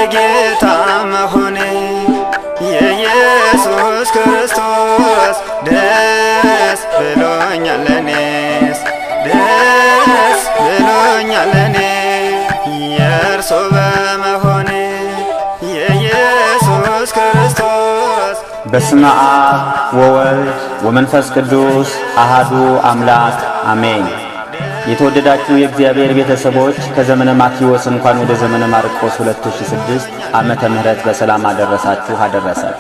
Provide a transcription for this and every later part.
የጌታ መሆኔ የኢየሱስ ክርስቶስ ደስ ብሎኛል እኔስ፣ ደስ ብሎኛል እኔ የእርሱ በመሆኔ የኢየሱስ ክርስቶስ። በስመ አብ ወወልድ ወመንፈስ ቅዱስ አሃዱ አምላክ አሜን። የተወደዳችሁ የእግዚአብሔር ቤተሰቦች፣ ከዘመነ ማቴዎስ እንኳን ወደ ዘመነ ማርቆስ 2006 ዓመተ ምህረት በሰላም አደረሳችሁ አደረሰን።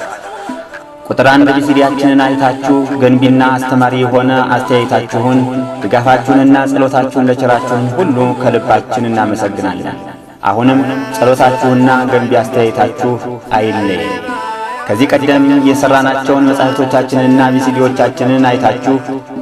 ቁጥር 1 ቪሲዲያችንን አይታችሁ ገንቢና አስተማሪ የሆነ አስተያየታችሁን፣ ድጋፋችሁንና ጸሎታችሁን ለቸራችሁን ሁሉ ከልባችን እናመሰግናለን። አሁንም ጸሎታችሁና ገንቢ አስተያየታችሁ አይለየን። ከዚህ ቀደም የሠራናቸውን መጻሕፍቶቻችንንና ቪሲዲዎቻችንን አይታችሁ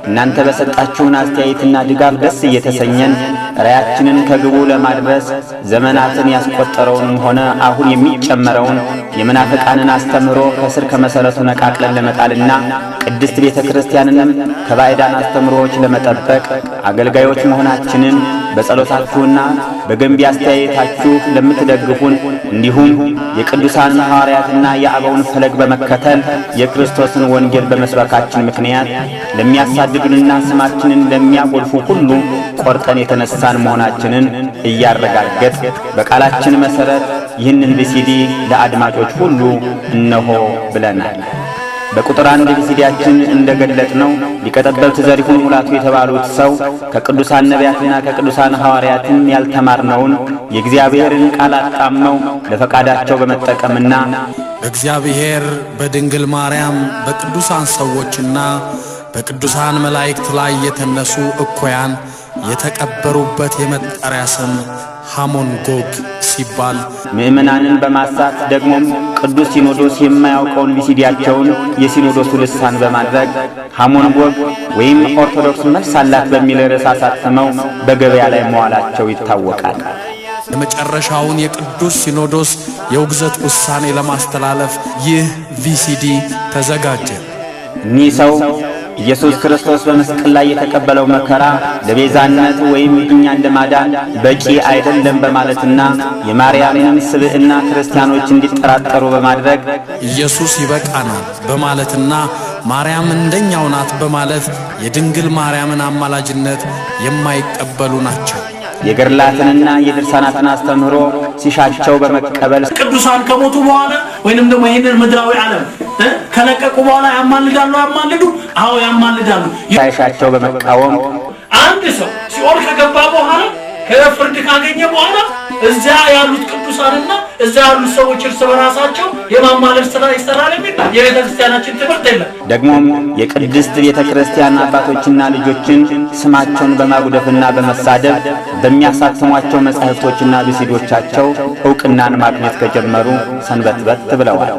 እናንተ በሰጣችሁን አስተያየትና ድጋፍ ደስ እየተሰኘን ራዕያችንን ከግቡ ለማድረስ ዘመናትን ያስቆጠረውንም ሆነ አሁን የሚጨመረውን የመናፍቃንን አስተምህሮ ከስር ከመሠረቱ ነቃቅለን ለመጣልና ቅድስት ቤተ ክርስቲያንንም ከባዕዳን አስተምህሮዎች ለመጠበቅ አገልጋዮች መሆናችንን በጸሎታችሁና በገንቢ አስተያየታችሁ ለምትደግፉን፣ እንዲሁም የቅዱሳን ሐዋርያትና የአበውን ፈለግ በመከተል የክርስቶስን ወንጌል በመስበካችን ምክንያት ለሚያሳድዱንና ስማችንን ለሚያጎድፉ ሁሉ ቆርጠን የተነሳን መሆናችንን እያረጋገጥን በቃላችን መሠረት ይህንን ቪሲዲ ለአድማጮች ሁሉ እነሆ ብለናል። በቁጥር 1 ቪሲዲያችን እንደገለጥነው ሊቀ ጠበብት ዘሪሁን ሙላቱ የተባሉት ሰው ከቅዱሳን ነቢያትና ከቅዱሳን ሐዋርያትም ያልተማርነውን የእግዚአብሔርን ቃል አጣመው ለፈቃዳቸው በመጠቀምና በእግዚአብሔር፣ በድንግል ማርያም፣ በቅዱሳን ሰዎችና በቅዱሳን መላእክት ላይ የተነሱ እኩያን የተቀበሩበት የመጠሪያ ስም ሐሞን ጎግ ሲባል ምእመናንን በማሳት፣ ደግሞም ቅዱስ ሲኖዶስ የማያውቀውን ቪሲዲያቸውን የሲኖዶሱ ልሳን በማድረግ ሐሞን ጎግ ወይም ኦርቶዶክስ መልስ አላት በሚል ርዕስ አሳትመው በገበያ ላይ መዋላቸው ይታወቃል። የመጨረሻውን የቅዱስ ሲኖዶስ የውግዘት ውሳኔ ለማስተላለፍ ይህ ቪሲዲ ተዘጋጀ። እኒህ ሰው ኢየሱስ ክርስቶስ በመስቀል ላይ የተቀበለው መከራ ለቤዛነት ወይም እኛን ለማዳን በቂ አይደለም በማለትና የማርያምንም ስብዕና ክርስቲያኖች እንዲጠራጠሩ በማድረግ ኢየሱስ ይበቃናል በማለትና ማርያም እንደኛው ናት በማለት የድንግል ማርያምን አማላጅነት የማይቀበሉ ናቸው። የገድላትንና የድርሳናትን አስተምህሮ ሲሻቸው በመቀበል ቅዱሳን ከሞቱ በኋላ ወይንም ደግሞ ይህንን ምድራዊ ዓለም ከለቀቁ በኋላ ያማልዳሉ። ያማልዱ? አዎ ያማልዳሉ። ሳይሻቸው በመቃወም አንድ ሰው ሲኦል ከገባ በኋላ፣ ከፍርድ ካገኘ በኋላ እዚያ ያሉት ቅዱሳንና እዚያ ያሉት ሰዎች እርስ በራሳቸው የማማለድ ስራ ይሰራል የሚል የቤተ ክርስቲያናችን ትምህርት የለም። ደግሞም የቅድስት ቤተ ክርስቲያን አባቶችና ልጆችን ስማቸውን በማጉደፍና በመሳደብ በሚያሳትሟቸው መጻሕፍቶችና ቪሲዲዎቻቸው ዕውቅናን ማግኘት ከጀመሩ ሰንበትበት ብለዋል።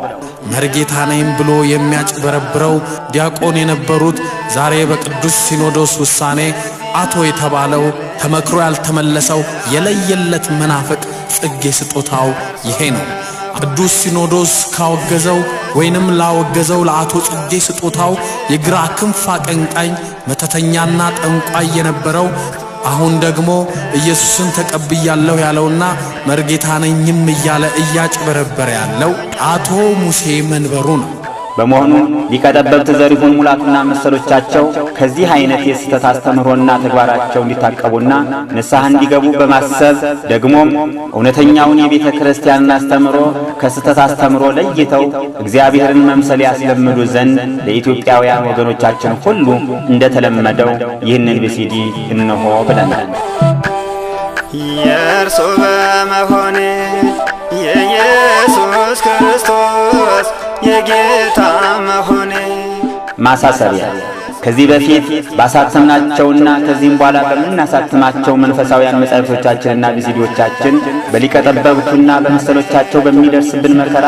መርጌታ ነኝ ብሎ የሚያጭበረብረው ዲያቆን የነበሩት ዛሬ በቅዱስ ሲኖዶስ ውሳኔ አቶ የተባለው ተመክሮ ያልተመለሰው የለየለት መናፍቅ ጽጌ ስጦታው ይሄ ነው። ቅዱስ ሲኖዶስ ካወገዘው ወይንም ላወገዘው ለአቶ ጽጌ ስጦታው የግራ ክንፍ አቀንቃኝ መተተኛና ጠንቋይ የነበረው፣ አሁን ደግሞ ኢየሱስን ተቀብያለሁ ያለውና መርጌታ ነኝም እያለ እያጭበረበረ ያለው አቶ ሙሴ መንበሩ ነው። በመሆኑ ሊቀ ጠበብት ዘሪሁን ሙላቱና መሰሎቻቸው ከዚህ አይነት የስህተት አስተምህሮና ተግባራቸው እንዲታቀቡና ንስሐ እንዲገቡ በማሰብ፣ ደግሞም እውነተኛውን የቤተ ክርስቲያንን አስተምህሮ ከስህተት አስተምህሮ ለይተው እግዚአብሔርን መምሰል ያስለምዱ ዘንድ ለኢትዮጵያውያን ወገኖቻችን ሁሉ እንደተለመደው ይህንን ቪሲዲ እነሆ ብለናል። የእርሱ በመሆኔ የኢየሱስ ክርስቶስ የጌታ መሆኔ። ማሳሰቢያ፣ ከዚህ በፊት ባሳተምናቸውና ከዚህም በኋላ በምናሳትማቸው መንፈሳውያን መጻሕፍቶቻችንና ቪሲዲዎቻችን በሊቀ ጠበብቱና በመሰሎቻቸው በሚደርስብን መከራ፣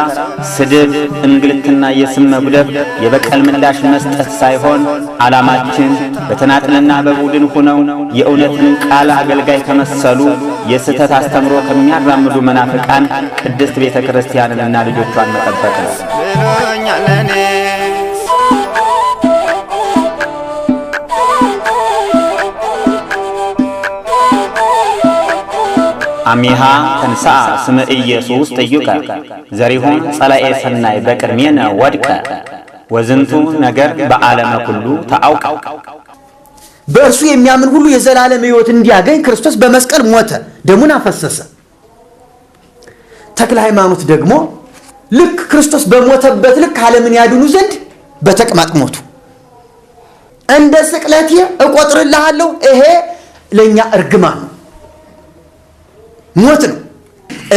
ስድብ፣ እንግልትና የስም መጉደፍ የበቀል ምላሽ መስጠት ሳይሆን ዓላማችን በተናጥልና በቡድን ሆነው የእውነትን ቃል አገልጋይ ከመሰሉ የስህተት አስተምሮ ከሚያራምዱ መናፍቃን ቅድስት ቤተ ክርስቲያንንና ልጆቿን መጠበቅ ነው። ብሎኛል እኔ። አሚሃ ተንሥአ ስመ ኢየሱስ ጥዩቀ ዘሪሁን ጸላኤ ሰናይ በቅድሜነ ወድቀ ወዝንቱ ነገር በዓለመ ኩሉ ተአውቀ። በእርሱ የሚያምን ሁሉ የዘላለም ሕይወት እንዲያገኝ ክርስቶስ በመስቀል ሞተ፣ ደሙን አፈሰሰ። ተክለ ሃይማኖት ደግሞ ልክ ክርስቶስ በሞተበት ልክ ዓለምን ያድኑ ዘንድ በተቅማጥ ሞቱ። እንደ ስቅለቴ እቆጥርልሃለሁ። ይሄ ለእኛ እርግማን ነው፣ ሞት ነው።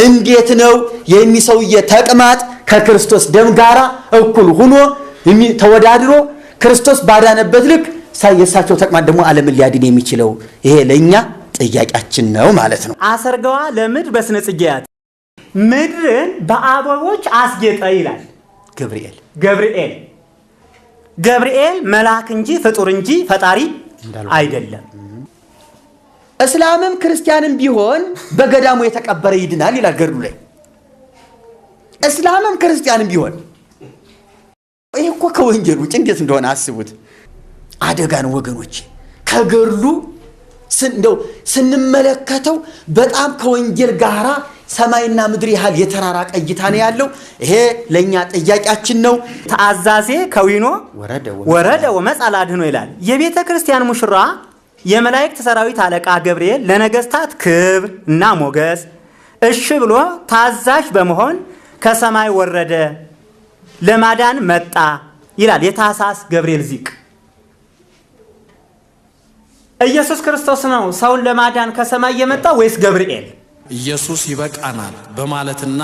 እንዴት ነው የሚሰውየ ተቅማጥ ከክርስቶስ ደም ጋራ እኩል ሆኖ ተወዳድሮ ክርስቶስ ባዳነበት ልክ የእሳቸው ተቅማጥ ደግሞ ዓለምን ሊያድን የሚችለው? ይሄ ለእኛ ጥያቄያችን ነው ማለት ነው። አሰርገዋ ለምድር በስነ ጽጌያት፣ ምድርን በአበቦች አስጌጠ ይላል ገብርኤል። ገብርኤል ገብርኤል መልአክ እንጂ ፍጡር እንጂ ፈጣሪ አይደለም። እስላምም ክርስቲያንም ቢሆን በገዳሙ የተቀበረ ይድናል ይላል ገድሉ ላይ። እስላምም ክርስቲያንም ቢሆን፣ ይህ እኮ ከወንጌል ውጭ እንዴት እንደሆነ አስቡት። አደጋ ነው ወገኖች። ከገድሉ እንደው ስንመለከተው በጣም ከወንጌል ጋራ ሰማይና ምድር ያህል የተራራቀ እይታ ነው ያለው። ይሄ ለእኛ ጥያቄያችን ነው። ተአዛዜ ከዊኖ ወረደ ወመጽአ ላድኅኖ ይላል። የቤተ ክርስቲያን ሙሽራ የመላእክት ሰራዊት አለቃ ገብርኤል ለነገስታት ክብር እና ሞገስ እሺ ብሎ ታዛዥ በመሆን ከሰማይ ወረደ፣ ለማዳን መጣ ይላል የታኅሳስ ገብርኤል ዚቅ። ኢየሱስ ክርስቶስ ነው ሰውን ለማዳን ከሰማይ የመጣው ወይስ ገብርኤል? ኢየሱስ ይበቃናል በማለትና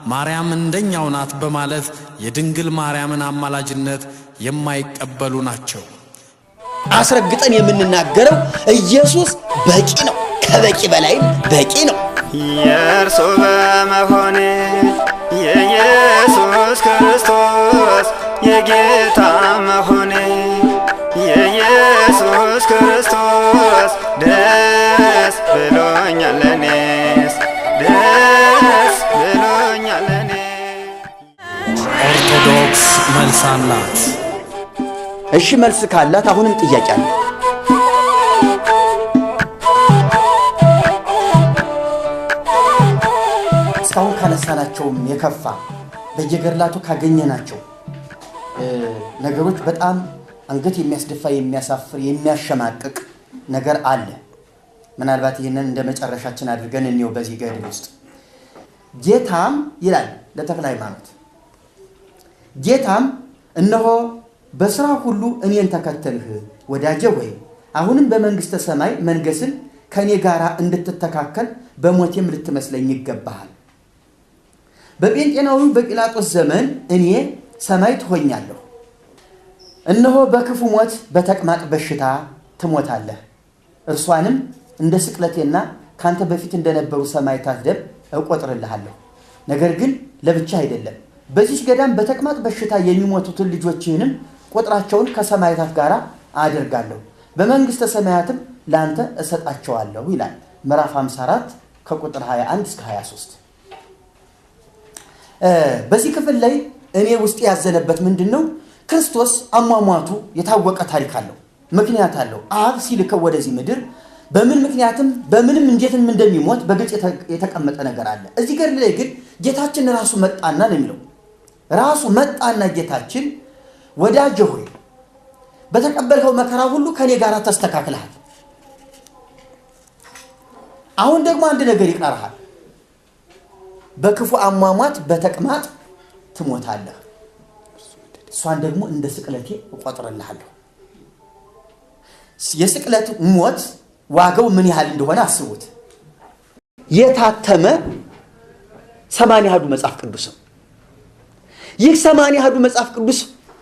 ማርያም እንደኛው ናት በማለት የድንግል ማርያምን አማላጅነት የማይቀበሉ ናቸው። አስረግጠን የምንናገረው ኢየሱስ በቂ ነው፣ ከበቂ በላይም በቂ ነው። የእርሱ በመሆኔ፣ የኢየሱስ ክርስቶስ የጌታ መሆኔ፣ የኢየሱስ ክርስቶስ ደስ ብሎኛል እኔስ፣ ደስ ብሎኛል እኔ። ኦርቶዶክስ መልስ አላት። እሺ፣ መልስ ካላት አሁንም ጥያቄ አለ። እስካሁን ካነሳናቸውም የከፋ፣ በየገድላቱ ካገኘናቸው ነገሮች በጣም አንገት የሚያስደፋ፣ የሚያሳፍር፣ የሚያሸማቅቅ ነገር አለ። ምናልባት ይህንን እንደ መጨረሻችን አድርገን እንየው። በዚህ ገድል ውስጥ ጌታም ይላል ለተክለ ሃይማኖት፣ ጌታም እነሆ በስራ ሁሉ እኔን ተከተልህ፣ ወዳጄ ሆይ፣ አሁንም በመንግስተ ሰማይ መንገስን ከእኔ ጋር እንድትተካከል በሞቴም ልትመስለኝ ይገባሃል። በጴንጤናዊው በጲላጦስ ዘመን እኔ ሰማዕት ሆኛለሁ። እነሆ በክፉ ሞት በተቅማጥ በሽታ ትሞታለህ። እርሷንም እንደ ስቅለቴና ካንተ በፊት እንደነበሩ ሰማዕታት ደም እቆጥርልሃለሁ። ነገር ግን ለብቻ አይደለም፣ በዚች ገዳም በተቅማጥ በሽታ የሚሞቱትን ልጆችህንም ቁጥራቸውን ከሰማዕታት ጋር አደርጋለሁ፣ በመንግስተ ሰማያትም ለአንተ እሰጣቸዋለሁ ይላል። ምዕራፍ 54 ከቁጥር 21 እስከ 23። በዚህ ክፍል ላይ እኔ ውስጥ ያዘነበት ምንድን ነው? ክርስቶስ አሟሟቱ የታወቀ ታሪክ አለው፣ ምክንያት አለው። አብ ሲልከው ወደዚህ ምድር በምን ምክንያትም በምንም እንዴትም እንደሚሞት በግልጽ የተቀመጠ ነገር አለ። እዚህ ገድል ላይ ግን ጌታችን ራሱ መጣና ነው የሚለው። ራሱ መጣና ጌታችን ወዳጄ ሆይ፣ በተቀበልከው መከራ ሁሉ ከኔ ጋር ተስተካክለሃል። አሁን ደግሞ አንድ ነገር ይቀርሃል። በክፉ አሟሟት በተቅማጥ ትሞታለህ። እሷን ደግሞ እንደ ስቅለቴ እቆጥርልሃለሁ። የስቅለት ሞት ዋጋው ምን ያህል እንደሆነ አስቡት። የታተመ 80 አሐዱ መጽሐፍ ቅዱስ ነው። ይህ 80 አሐዱ መጽሐፍ ቅዱስ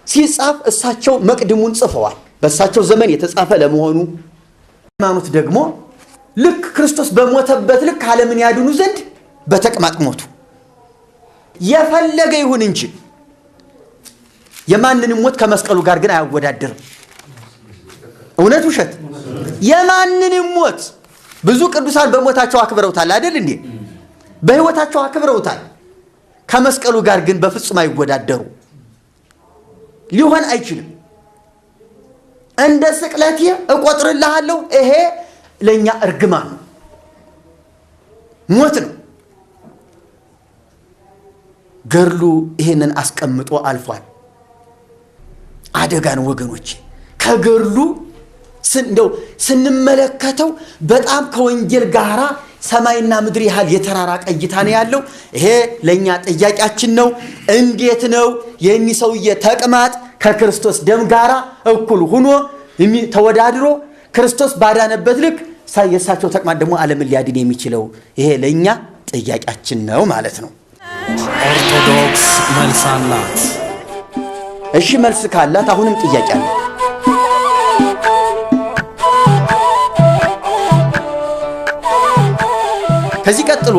ሲጻፍ እሳቸው መቅድሙን ጽፈዋል። በእሳቸው ዘመን የተጻፈ ለመሆኑ፣ ሃይማኖት ደግሞ ልክ ክርስቶስ በሞተበት ልክ ዓለምን ያድኑ ዘንድ በተቅማጥ ሞቱ። የፈለገ ይሁን እንጂ የማንንም ሞት ከመስቀሉ ጋር ግን አያወዳድርም። እውነት ውሸት? የማንንም ሞት፣ ብዙ ቅዱሳን በሞታቸው አክብረውታል አይደል እንዴ? በሕይወታቸው አክብረውታል። ከመስቀሉ ጋር ግን በፍጹም አይወዳደሩ፣ ሊሆን አይችልም። እንደ ስቅለቴ እቆጥርልሃለሁ። ይሄ ለእኛ እርግማን ነው፣ ሞት ነው። ገድሉ ይሄንን አስቀምጦ አልፏል። አደጋ ነው ወገኖች። ከገድሉ እንደው ስንመለከተው በጣም ከወንጌል ጋራ ሰማይና ምድር ያህል የተራራቀ እይታ ነው ያለው። ይሄ ለእኛ ጥያቄያችን ነው። እንዴት ነው የእኒህ ሰውዬ ተቅማጥ ከክርስቶስ ደም ጋራ እኩል ሁኖ ተወዳድሮ ክርስቶስ ባዳነበት ልክ የእሳቸው ተቅማጥ ደግሞ ዓለምን ሊያድን የሚችለው? ይሄ ለእኛ ጥያቄያችን ነው ማለት ነው። ኦርቶዶክስ መልስ አላት። እሺ መልስ ካላት አሁንም ጥያቄ አለ። ከዚህ ቀጥሎ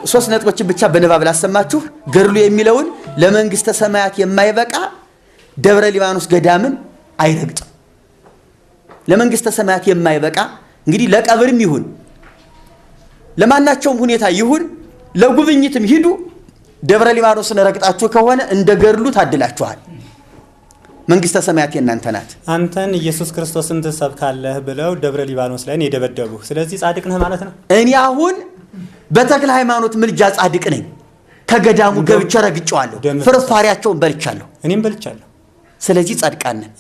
3 ነጥቦችን ብቻ በንባብ ላሰማችሁ። ገድሉ የሚለውን ለመንግስተ ሰማያት የማይበቃ ደብረ ሊባኖስ ገዳምን አይረግጥም። ለመንግስተ ሰማያት የማይበቃ እንግዲህ ለቀብርም ይሁን ለማናቸውም ሁኔታ ይሁን ለጉብኝትም ሂዱ፣ ደብረ ሊባኖስን ረግጣችሁ ከሆነ እንደ ገድሉ ታድላችኋል። መንግስተ ሰማያት የእናንተ ናት። አንተን ኢየሱስ ክርስቶስን ትሰብካለህ ብለው ደብረ ሊባኖስ ላይ የደበደቡ፣ ስለዚህ ጻድቅ ነህ ማለት ነው። እኔ አሁን በተክለ ሃይማኖት ምልጃ ጻድቅ ነኝ። ከገዳሙ ገብቼ ረግጬዋለሁ፣ ፍርፋሪያቸውን በልቻለሁ፣ እኔም በልቻለሁ። ስለዚህ ጻድቃን ነን።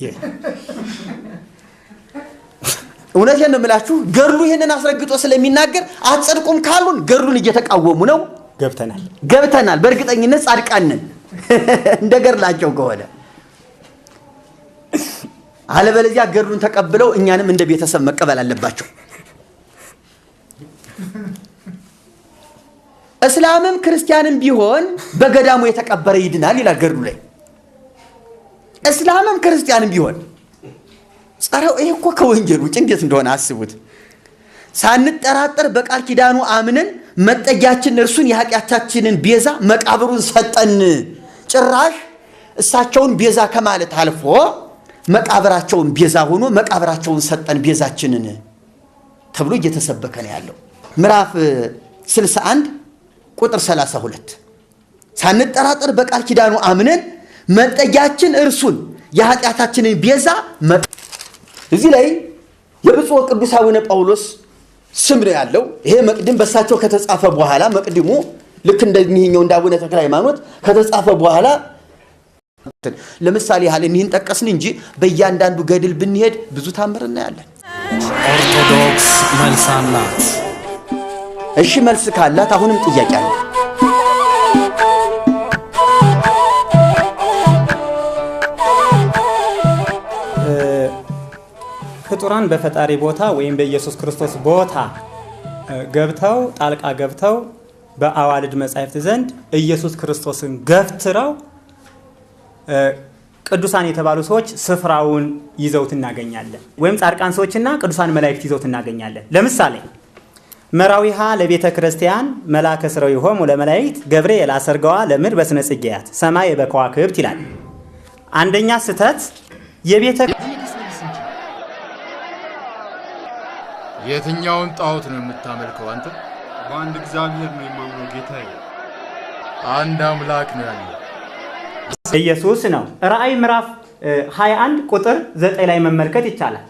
እውነቴን ነው የምላችሁ። ገድሉ ይሄንን አስረግጦ ስለሚናገር አትጸድቁም ካሉን ገድሉን እየተቃወሙ ነው። ገብተናል ገብተናል። በእርግጠኝነት ጻድቃን ነን እንደ ገድላቸው ከሆነ። አለበለዚያ ገድሉን ተቀብለው እኛንም እንደ ቤተሰብ መቀበል አለባቸው። እስላምም ክርስቲያንም ቢሆን በገዳሙ የተቀበረ ይድናል ይላል ገድሉ ላይ። እስላምም ክርስቲያንም ቢሆን ጸረው። ይሄ እኮ ከወንጌል ውጭ እንዴት እንደሆነ አስቡት። ሳንጠራጠር በቃል ኪዳኑ አምነን መጠጊያችን እርሱን የኃጢአታችንን ቤዛ መቃብሩን ሰጠን። ጭራሽ እሳቸውን ቤዛ ከማለት አልፎ መቃብራቸውን ቤዛ ሆኖ መቃብራቸውን ሰጠን ቤዛችንን ተብሎ እየተሰበከ ነው ያለው። ምዕራፍ 61 ቁጥር 32 ሳንጠራጠር በቃል ኪዳኑ አምነን መጠጊያችን እርሱን የኃጢአታችንን ቤዛ። እዚህ ላይ የብፁዕ ቅዱስ አቡነ ጳውሎስ ስም ነው ያለው። ይሄ መቅድም በሳቸው ከተጻፈ በኋላ፣ መቅድሙ ልክ እንደሚኛው እንደ አቡነ ተክለ ሃይማኖት ከተጻፈ በኋላ፣ ለምሳሌ ያህል እኒህን ጠቀስን እንጂ በእያንዳንዱ ገድል ብንሄድ ብዙ ታምር እናያለን። ኦርቶዶክስ መልስ አላት። እሺ መልስ ካላት አሁንም ጥያቄ አለ። ፍጡራን በፈጣሪ ቦታ ወይም በኢየሱስ ክርስቶስ ቦታ ገብተው፣ ጣልቃ ገብተው በአዋልድ መጻሕፍት ዘንድ ኢየሱስ ክርስቶስን ገፍትረው ቅዱሳን የተባሉ ሰዎች ስፍራውን ይዘውት እናገኛለን። ወይም ጻድቃን ሰዎችና ቅዱሳን መላእክት ይዘውት እናገኛለን። ለምሳሌ መራዊሃ ለቤተ ክርስቲያን መላከ ስረዊሆሙ ለመላእክት ገብርኤል አሰርገዋ ለምድር በስነ ጽጌያት ሰማይ በከዋክብት ይላል። አንደኛ ስህተት የቤተ የትኛውን ጣዖት ነው የምታመልከው አንተ? በአንድ እግዚአብሔር ነው የማምነው ጌታዬ። አንድ አምላክ ነው ያለው። ኢየሱስ ነው። ራእይ ምዕራፍ 21 ቁጥር 9 ላይ መመልከት ይቻላል።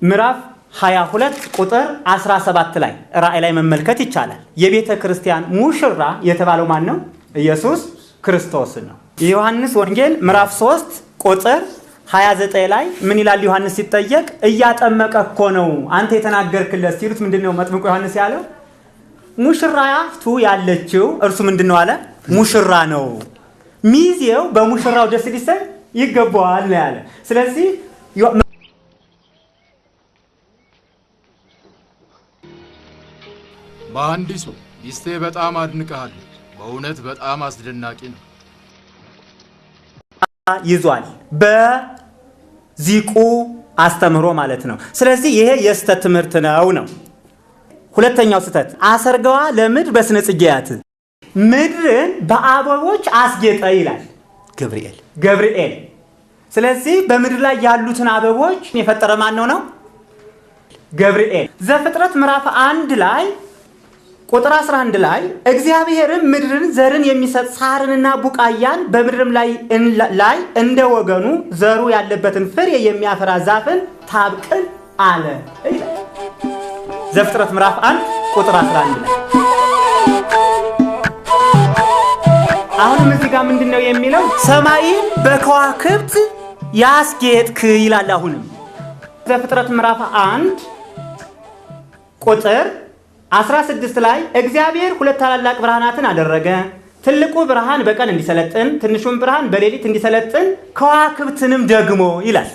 ምዕራፍ 22 ቁጥር 17 ላይ ራእይ ላይ መመልከት ይቻላል። የቤተ ክርስቲያን ሙሽራ የተባለው ማን ነው? ኢየሱስ ክርስቶስ ነው። የዮሐንስ ወንጌል ምዕራፍ 3 ቁጥር 29 ላይ ምን ይላል? ዮሐንስ ሲጠየቅ እያጠመቀ እኮ ነው አንተ የተናገርክለት ሲሉት ምንድን ነው መጥምቁ ዮሐንስ ያለው? ሙሽራቱ ያለችው እርሱ ምንድን ነው አለ? ሙሽራ ነው። ሚዜው በሙሽራው ደስ ሊሰኝ ይገባዋል ነው ያለ። ስለዚህ መሐንዲሱ፣ ሚስቴ በጣም አድንቀሃለች። በእውነት በጣም አስደናቂ ነው። ይዟል በዚቁ አስተምህሮ ማለት ነው። ስለዚህ ይሄ የስህተት ትምህርት ነው። ሁለተኛው ስህተት አሰርገዋ ለምድር በስነ ጽጌያት፣ ምድርን በአበቦች አስጌጠ ይላል ገብርኤል ገብርኤል። ስለዚህ በምድር ላይ ያሉትን አበቦች የፈጠረ ማን ነው ነው? ገብርኤል። ዘፍጥረት ምዕራፍ 1 ላይ ቁጥር 11 ላይ እግዚአብሔርም ምድርን ዘርን የሚሰጥ ሳርንና ቡቃያን በምድርም ላይ እንደ ወገኑ ዘሩ ያለበትን ፍሬ የሚያፈራ ዛፍን ታብቅል አለ ይላል። ዘፍጥረት ምዕራፍ 1 ቁጥር 11 ላይ። አሁንም እዚህ ጋር ምንድነው የሚለው? ሰማይን በከዋክብት ያስጌጥክ ይላል። አሁንም ዘፍጥረት ምዕራፍ 1 ቁጥር 16 ላይ እግዚአብሔር ሁለት ታላላቅ ብርሃናትን አደረገ፣ ትልቁ ብርሃን በቀን እንዲሰለጥን፣ ትንሹም ብርሃን በሌሊት እንዲሰለጥን፣ ከዋክብትንም ደግሞ ይላል።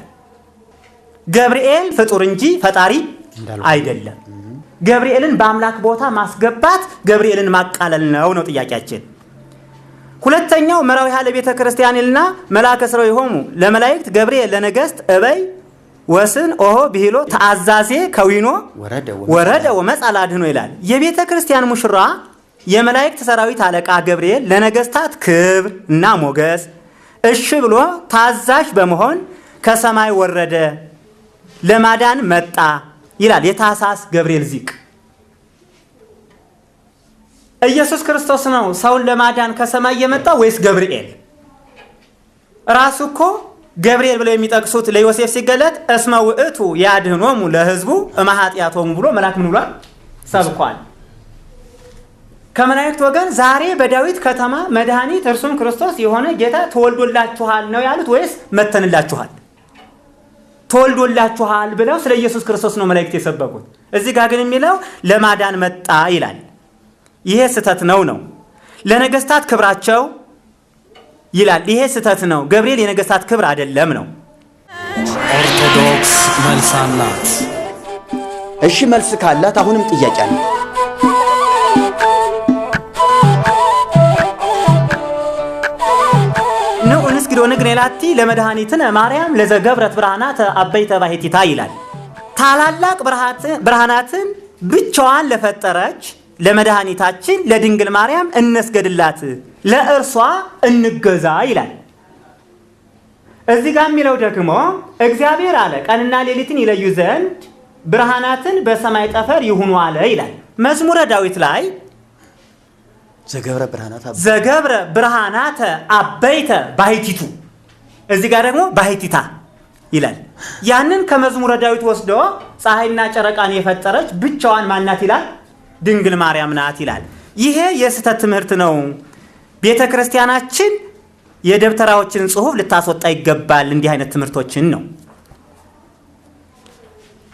ገብርኤል ፍጡር እንጂ ፈጣሪ አይደለም። ገብርኤልን በአምላክ ቦታ ማስገባት ገብርኤልን ማቃለል ነው ነው ጥያቄያችን። ሁለተኛው መራዊሃ ለቤተ ክርስቲያን ይልና መልአከ ሥራዊሆሙ ለመላእክት ገብርኤል ለነገስት እበይ ወስን ኦሆ ብሂሎ ተአዛዜ ከዊኖ ወረደ ወመጽአ ላድኅኖ ይላል። የቤተ ክርስቲያን ሙሽራ የመላእክት ሰራዊት አለቃ ገብርኤል ለነገስታት ክብር እና ሞገስ እሺ ብሎ ታዛዥ በመሆን ከሰማይ ወረደ ለማዳን መጣ ይላል የታኅሳስ ገብርኤል ዚቅ። ኢየሱስ ክርስቶስ ነው ሰውን ለማዳን ከሰማይ የመጣው ወይስ ገብርኤል? ራሱ እኮ ገብርኤል ብለው የሚጠቅሱት ለዮሴፍ ሲገለጥ እስመ ውእቱ ያድኅኖሙ ለሕዝቡ እምኃጢአቶሙ ብሎ መልአክ ምን ብሏል? ሰብኳል። ከመላእክት ወገን ዛሬ በዳዊት ከተማ መድኃኒት እርሱም ክርስቶስ የሆነ ጌታ ተወልዶላችኋል ነው ያሉት ወይስ መተንላችኋል? ተወልዶላችኋል ብለው ስለ ኢየሱስ ክርስቶስ ነው መላእክት የሰበኩት። እዚህ ጋር ግን የሚለው ለማዳን መጣ ይላል። ይሄ ስህተት ነው ነው። ለነገስታት ክብራቸው ይላል። ይሄ ስህተት ነው። ገብርኤል የነገስታት ክብር አይደለም ነው። ኦርቶዶክስ መልስ አላት። እሺ መልስ ካላት አሁንም ጥያቄ አለ። ንዑ ንስግድ ወንግኔ ላቲ ለመድኃኒትነ ማርያም ለዘገብረት ብርሃናተ አበይተ ባሕቲታ ይላል። ታላላቅ ብርሃናትን ብቻዋን ለፈጠረች ለመድኃኒታችን ለድንግል ማርያም እንስገድላት፣ ለእርሷ እንገዛ ይላል። እዚህ ጋር የሚለው ደግሞ እግዚአብሔር አለ ቀንና ሌሊትን ይለዩ ዘንድ ብርሃናትን በሰማይ ጠፈር ይሁኑ አለ ይላል። መዝሙረ ዳዊት ላይ ዘገብረ ብርሃናተ አበይተ ባሕቲቱ፣ እዚህ ጋር ደግሞ ባሕቲታ ይላል። ያንን ከመዝሙረ ዳዊት ወስዶ ፀሐይና ጨረቃን የፈጠረች ብቻዋን ማናት ይላል? ድንግል ማርያም ናት ይላል። ይሄ የስህተት ትምህርት ነው። ቤተ ክርስቲያናችን የደብተራዎችን ጽሑፍ ልታስወጣ ይገባል። እንዲህ አይነት ትምህርቶችን ነው።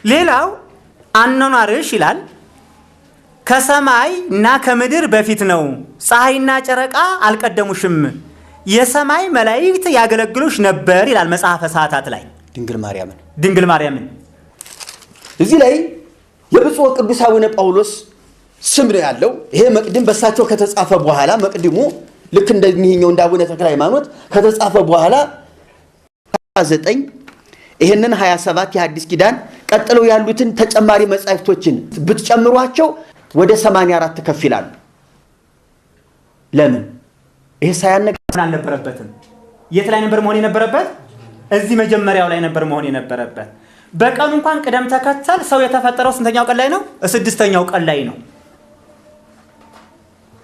ሌላው አኗኗርሽ ይላል ከሰማይ እና ከምድር በፊት ነው። ፀሐይና ጨረቃ አልቀደሙሽም፣ የሰማይ መላእክት ያገለግሉሽ ነበር ይላል መጽሐፈ ሰዓታት ላይ ድንግል ማርያምን። እዚህ ላይ የብፁዕ ቅዱስ አቡነ ጳውሎስ ስም ነው ያለው። ይሄ መቅድም በሳቸው ከተጻፈ በኋላ መቅድሙ ልክ እንደሚኛው እንደ አቡነ ተክለ ሃይማኖት ከተጻፈ በኋላ 9 ይሄንን 27 የሐዲስ ኪዳን ቀጥለው ያሉትን ተጨማሪ መጻሕፍቶችን ብትጨምሯቸው ወደ 84 ከፍ ይላሉ። ለምን ይሄ ሳያነጋ አልነበረበትም? የት ላይ ነበር መሆን የነበረበት? እዚህ መጀመሪያው ላይ ነበር መሆን የነበረበት። በቀኑ እንኳን ቅደም ተከተል ሰው የተፈጠረው ስንተኛው ቀን ላይ ነው? ስድስተኛው ቀን ላይ ነው።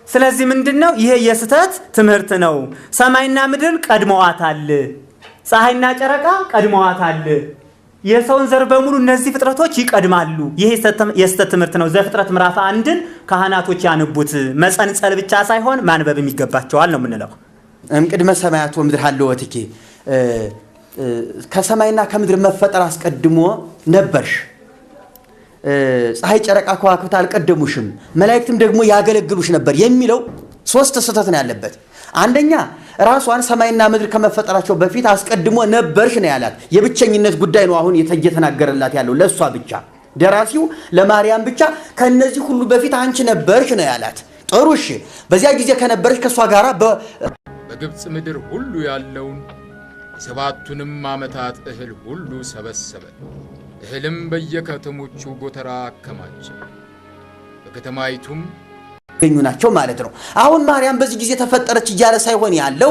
ስለዚህ ምንድነው ይሄ የስህተት ትምህርት ነው። ሰማይና ምድርን ቀድመዋታል፣ ፀሐይና ጨረቃ ቀድመዋታል። የሰውን ዘር በሙሉ እነዚህ ፍጥረቶች ይቀድማሉ። ይሄ የስህተት ትምህርት ነው። ዘፍጥረት ምዕራፍ 1ን ካህናቶች ያንቡት፣ መጸንጸል ብቻ ሳይሆን ማንበብም ይገባቸዋል ነው የምንለው። እምቅድመ ሰማያት ወምድር ሀለወትኪ፣ ከሰማይና ከምድር መፈጠር አስቀድሞ ነበርሽ። ፀሐይ ጨረቃ ከዋክብት አልቀደሙሽም፣ መላእክትም ደግሞ ያገለግሉሽ ነበር የሚለው ሶስት ስህተት ነው ያለበት። አንደኛ ራሷን ሰማይና ምድር ከመፈጠራቸው በፊት አስቀድሞ ነበርሽ ነው ያላት። የብቸኝነት ጉዳይ ነው አሁን እየተናገረላት ያለው ለሷ ብቻ፣ ደራሲው ለማርያም ብቻ ከነዚህ ሁሉ በፊት አንቺ ነበርሽ ነው ያላት። ጥሩ እሺ፣ በዚያ ጊዜ ከነበርሽ ከሷ ጋራ በግብፅ ምድር ሁሉ ያለውን የሰባቱንም ዓመታት እህል ሁሉ ሰበሰበ። እህልም በየከተሞቹ ጎተራ አከማቸ። በከተማይቱም ገኙ ናቸው ማለት ነው። አሁን ማርያም በዚህ ጊዜ ተፈጠረች እያለ ሳይሆን ያለው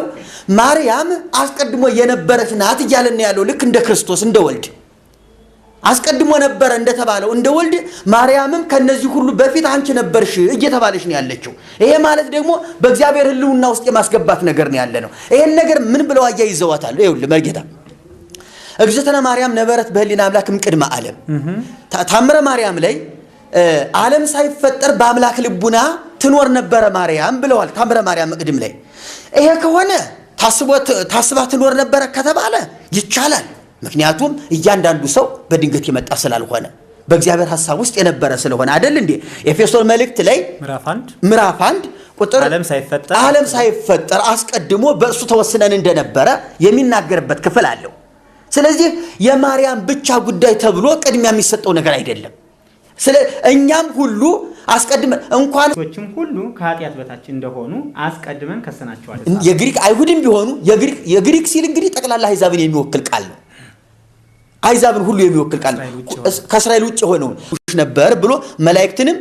ማርያም አስቀድሞ የነበረች ናት እያለ ነው ያለው። ልክ እንደ ክርስቶስ እንደ ወልድ አስቀድሞ ነበረ እንደተባለው እንደ ወልድ ማርያምም ከነዚህ ሁሉ በፊት አንቺ ነበርሽ እየተባለች ነው ያለችው። ይሄ ማለት ደግሞ በእግዚአብሔር ሕልውና ውስጥ የማስገባት ነገር ነው ያለ ነው። ይሄን ነገር ምን ብለው አያይዘዋታል? ይኸውልህ መርጌታ እግዝእትነ ማርያም ነበረት በህሊና አምላክ እምቅድመ ዓለም ታምረ ማርያም ላይ ዓለም ሳይፈጠር በአምላክ ልቡና ትኖር ነበረ ማርያም ብለዋል ታምረ ማርያም መቅድም ላይ። ይሄ ከሆነ ታስባ ትኖር ነበረ ከተባለ ይቻላል። ምክንያቱም እያንዳንዱ ሰው በድንገት የመጣ ስላልሆነ በእግዚአብሔር ሐሳብ ውስጥ የነበረ ስለሆነ አይደል እንዴ? ኤፌሶን መልእክት ላይ ምዕራፍ 1 ቁጥር ዓለም ሳይፈጠር አስቀድሞ በእርሱ ተወስነን እንደነበረ የሚናገርበት ክፍል አለው። ስለዚህ የማርያም ብቻ ጉዳይ ተብሎ ቅድሚያ የሚሰጠው ነገር አይደለም። ስለ እኛም ሁሉ አስቀድመን እንኳን ሰዎችም ሁሉ ከኃጢአት በታች እንደሆኑ አስቀድመን ከሰናቸዋል። የግሪክ አይሁድም ቢሆኑ የግሪክ ሲል እንግዲህ ጠቅላላ አሕዛብን የሚወክል ቃል ነው። አሕዛብን ሁሉ የሚወክል ቃል ነው። ከእስራኤል ውጭ የሆነውን ነበር ብሎ መላእክትንም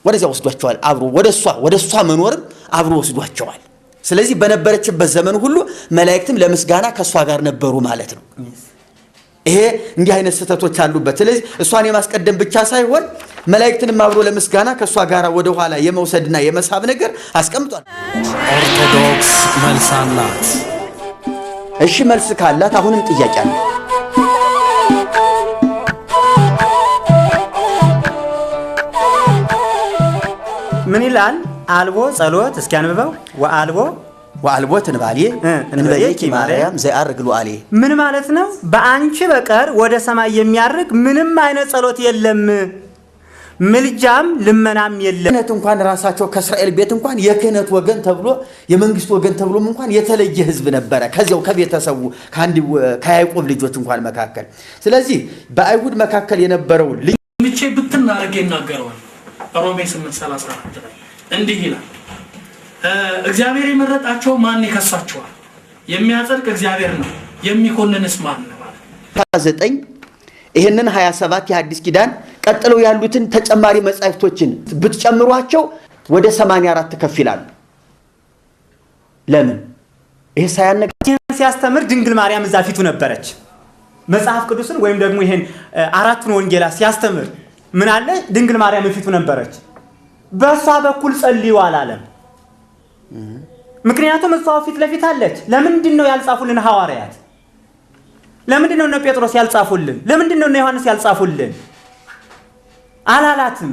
ወደዚያ ወስዷቸዋል። አብሮ ወደሷ መኖርም አብሮ ወስዷቸዋል። ስለዚህ በነበረችበት ዘመን ሁሉ መላእክትም ለምስጋና ከሷ ጋር ነበሩ ማለት ነው። ይሄ እንዲህ አይነት ስህተቶች አሉበት። ስለዚህ እሷን የማስቀደም ብቻ ሳይሆን መላእክትንም አብሮ ለምስጋና ከሷ ጋር ወደ ኋላ የመውሰድና የመሳብ ነገር አስቀምጧል። ኦርቶዶክስ መልስ አላት። እሺ መልስ ካላት አሁንም ጥያቄ አለ። ምን ይላል? አልቦ ጸሎት እስኪ አንብበው። ወአልቦ ትንባሌ እንበሌኪ ማርያም ዘያርግ ሉዓሌ። ምን ማለት ነው? በአንቺ በቀር ወደ ሰማይ የሚያርግ ምንም አይነት ጸሎት የለም፣ ምልጃም ልመናም የለም። ክህነት እንኳን ራሳቸው ከእስራኤል ቤት እንኳን የክህነት ወገን ተብሎ የመንግስት ወገን ተብሎም እንኳን የተለየ ህዝብ ነበረ ከዚያው ከቤተሰቡ ከአንድ ከያዕቆብ ልጆች እንኳን መካከል። ስለዚህ በአይሁድ መካከል የነበረው ልጅ ብትና አድርጌ እናገረዋለሁ። ሮሜ 8:34 ላይ እንዲህ ይላል፣ እግዚአብሔር የመረጣቸው ማን ይከሳቸዋል? የሚያጸድቅ እግዚአብሔር ነው፣ የሚኮንንስ ማን ነው? 9 ይሄንን 27 የሐዲስ ኪዳን ቀጥለው ያሉትን ተጨማሪ መጻሕፍቶችን ብትጨምሯቸው ወደ 84 ከፍ ይላሉ። ለምን ይሄ ሳያነጋ ሲያስተምር ድንግል ማርያም እዛ ፊቱ ነበረች። መጽሐፍ ቅዱስን ወይም ደግሞ ይሄን አራቱን ወንጌላት ሲያስተምር ምን አለ? ድንግል ማርያም ፊቱ ነበረች። በሷ በኩል ጸልዩ አላለም። ምክንያቱም እሷ ፊት ለፊት አለች። ለምንድን ነው ያልጻፉልን ሐዋርያት? ለምንድን ነው እነ ጴጥሮስ ያልጻፉልን? ለምንድን ነው እነ ዮሐንስ ያልጻፉልን? አላላትም።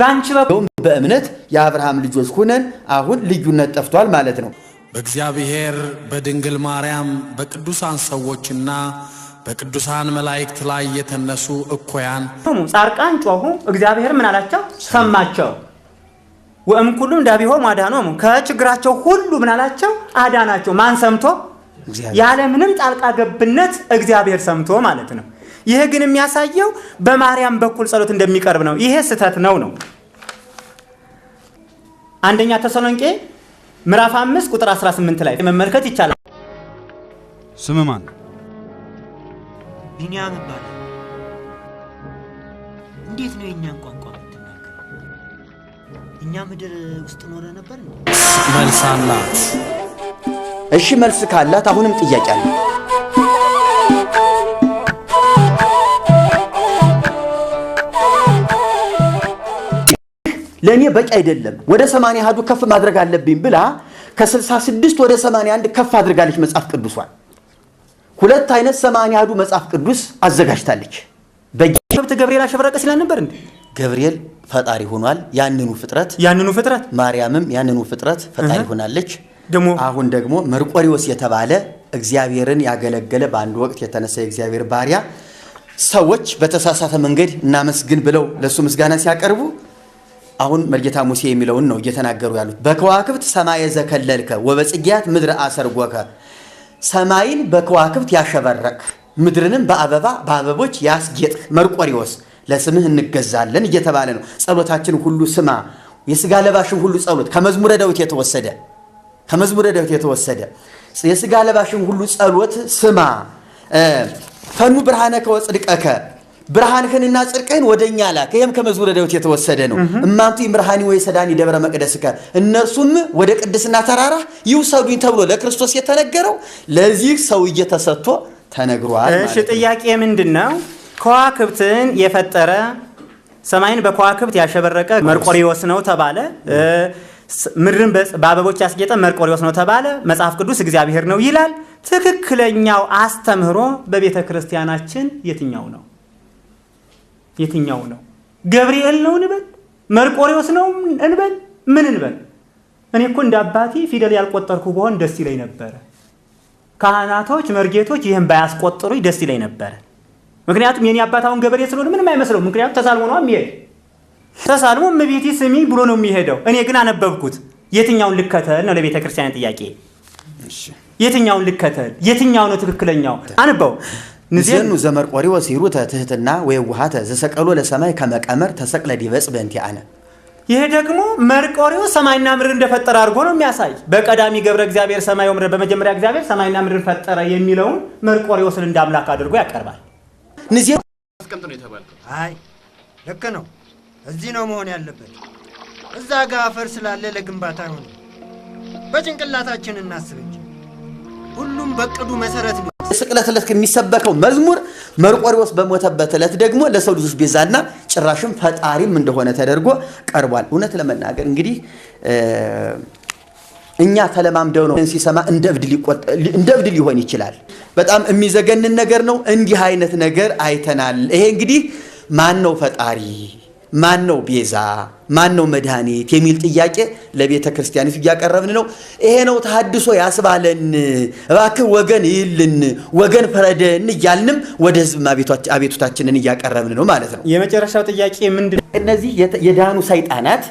ባንቺ በኩል በእምነት የአብርሃም ልጆች ሆነን አሁን ልዩነት ጠፍቷል ማለት ነው። በእግዚአብሔር በድንግል ማርያም በቅዱሳን ሰዎችና በቅዱሳን መላእክት ላይ የተነሱ እኮያን ጻርቃን ጮሁ፣ እግዚአብሔር ምን አላቸው? ሰማቸው። ወእምኩሉም ዳቢሆሙ አድኀኖሙ፣ ከችግራቸው ሁሉ ምን አላቸው? አዳናቸው። ማን ሰምቶ? ያለ ምንም ጣልቃ ገብነት እግዚአብሔር ሰምቶ ማለት ነው። ይሄ ግን የሚያሳየው በማርያም በኩል ጸሎት እንደሚቀርብ ነው። ይሄ ስህተት ነው ነው። አንደኛ ተሰሎንቄ ምዕራፍ 5 ቁጥር 18 ላይ መመልከት ይቻላል። ስም ማን? ቢንያም ይባላል። እንዴት ነው የኛን ቋንቋ የምትናገረው? እኛ ምድር ውስጥ ኖረ ነበር እንዴ? መልስ አላት። እሺ መልስ ካላት አሁንም ጥያቄ አለ። ለኔ በቂ አይደለም፣ ወደ 80 አሃዱ ከፍ ማድረግ አለብኝ ብላ ከ66 ወደ 81 ከፍ አድርጋለች መጽሐፍ ቅዱሷን። ሁለት አይነት 80 አሃዱ መጽሐፍ ቅዱስ አዘጋጅታለች። በግብት ገብርኤል አሸብረቀ ሲል ነበር እንዴ? ገብርኤል ፈጣሪ ሆኗል። ያንኑ ፍጥረት ማርያምም ያንኑ ፍጥረት ፈጣሪ ሆናለች። አሁን ደግሞ መርቆሪዎስ የተባለ እግዚአብሔርን ያገለገለ በአንድ ወቅት የተነሳ የእግዚአብሔር ባሪያ ሰዎች በተሳሳተ መንገድ እናመስግን ብለው ለሱ ምስጋና ሲያቀርቡ አሁን መርጌታ ሙሴ የሚለውን ነው እየተናገሩ ያሉት። በከዋክብት ሰማየ ዘከለልከ ወበጽጌያት ምድረ አሰርጎከ፣ ሰማይን በከዋክብት ያሸበረቅ ምድርንም በአበባ በአበቦች ያስጌጥህ መርቆሪዎስ ለስምህ እንገዛለን እየተባለ ነው። ጸሎታችን ሁሉ ስማ፣ የስጋ ለባሽን ሁሉ ጸሎት ከመዝሙረ ዳዊት የተወሰደ ከመዝሙረ ዳዊት የተወሰደ የስጋ ለባሽን ሁሉ ጸሎት ስማ። ፈኑ ብርሃነከ ወጽድቀከ፣ ብርሃንህንና ጽድቅህን ወደኛ ላክ። ይሄም ከመዝሙረ ዳዊት የተወሰደ ነው። እማንቱ ይምርሃኒ ወይሰዳኒ ደብረ መቅደስከ፣ እነርሱም ወደ ቅድስና ተራራ ይውሰዱኝ ተብሎ ለክርስቶስ የተነገረው ለዚህ ሰውዬ ተሰጥቶ ተነግሯል። እሺ ጥያቄ ምንድነው? ከዋክብትን የፈጠረ ሰማይን በከዋክብት ያሸበረቀ መርቆሪዎስ ነው ተባለ። ምድርን በአበቦች ያስጌጠ መርቆሪዎስ ነው ተባለ። መጽሐፍ ቅዱስ እግዚአብሔር ነው ይላል። ትክክለኛው አስተምህሮ በቤተ ክርስቲያናችን የትኛው ነው? የትኛው ነው? ገብርኤል ነው እንበል፣ መርቆሬዎስ ነው እንበል፣ ምን እንበል? እኔ እኮ እንደ አባቴ ፊደል ያልቆጠርኩ በሆን ደስ ይለኝ ነበረ። ካህናቶች፣ መርጌቶች ይህን ባያስቆጥሩኝ ደስ ይለኝ ነበረ። ምክንያቱም የኔ አባት አሁን ገበሬ ስለሆነ ምንም አይመስለውም። ምክንያቱም ተሳልሞ ነው የሚሄድ። ተሳልሞ እመቤቴ ስሚ ብሎ ነው የሚሄደው። እኔ ግን አነበብኩት። የትኛውን ልከተል ነው ለቤተ ክርስቲያን ጥያቄ። የትኛውን ልከተል? የትኛው ነው ትክክለኛው? አንበው። ንዜኑ ዘመርቆሬዎስ ሂሩተ ትህትና ወየውሃተ ዘሰቀሎ ለሰማይ ከመቀመር ተሰቅለ ዲበ ዕፅ በእንቲአነ። ይሄ ደግሞ መርቆሬዎስ ሰማይና ምድር እንደፈጠረ አድርጎ ነው የሚያሳይ። በቀዳሚ ገብረ እግዚአብሔር ሰማይ ወምድር፣ በመጀመሪያ እግዚአብሔር ሰማይና ምድርን ፈጠረ የሚለውን መርቆሬዎስን እንደ አምላክ አድርጎ ያቀርባል። ንዜኑ አስቀምጥ ነው የተባልከው። አይ ልክ ነው። እዚህ ነው መሆን ያለበት። እዛ ጋ አፈር ስላለ ለግንባታ አይሆንም። በጭንቅላታችን እናስብ እንጂ ሁሉም በቅዱ መሰረት ነው። ስቅለት ዕለት የሚሰበከው መዝሙር መርቆሬዎስ በሞተበት ዕለት ደግሞ ለሰው ልጆች ቤዛና ጭራሽም ፈጣሪም እንደሆነ ተደርጎ ቀርቧል። እውነት ለመናገር እንግዲህ እኛ ተለማምደው ነው ሲሰማ እንደ እብድ ሊሆን ይችላል። በጣም የሚዘገንን ነገር ነው። እንዲህ አይነት ነገር አይተናል። ይሄ እንግዲህ ማን ነው ፈጣሪ፣ ማን ነው ቤዛ፣ ማን ነው መድኃኒት የሚል ጥያቄ ለቤተ ክርስቲያኒቱ እያቀረብን ነው። ይሄ ነው ተሐድሶ ያስባለን። እባክህ ወገን ይልን፣ ወገን ፍረደን እያልንም ወደ ህዝብ አቤቱታችንን እያቀረብን ነው ማለት ነው። የመጨረሻው ጥያቄ ምንድን ነው? እነዚህ የዳኑ ሰይጣናት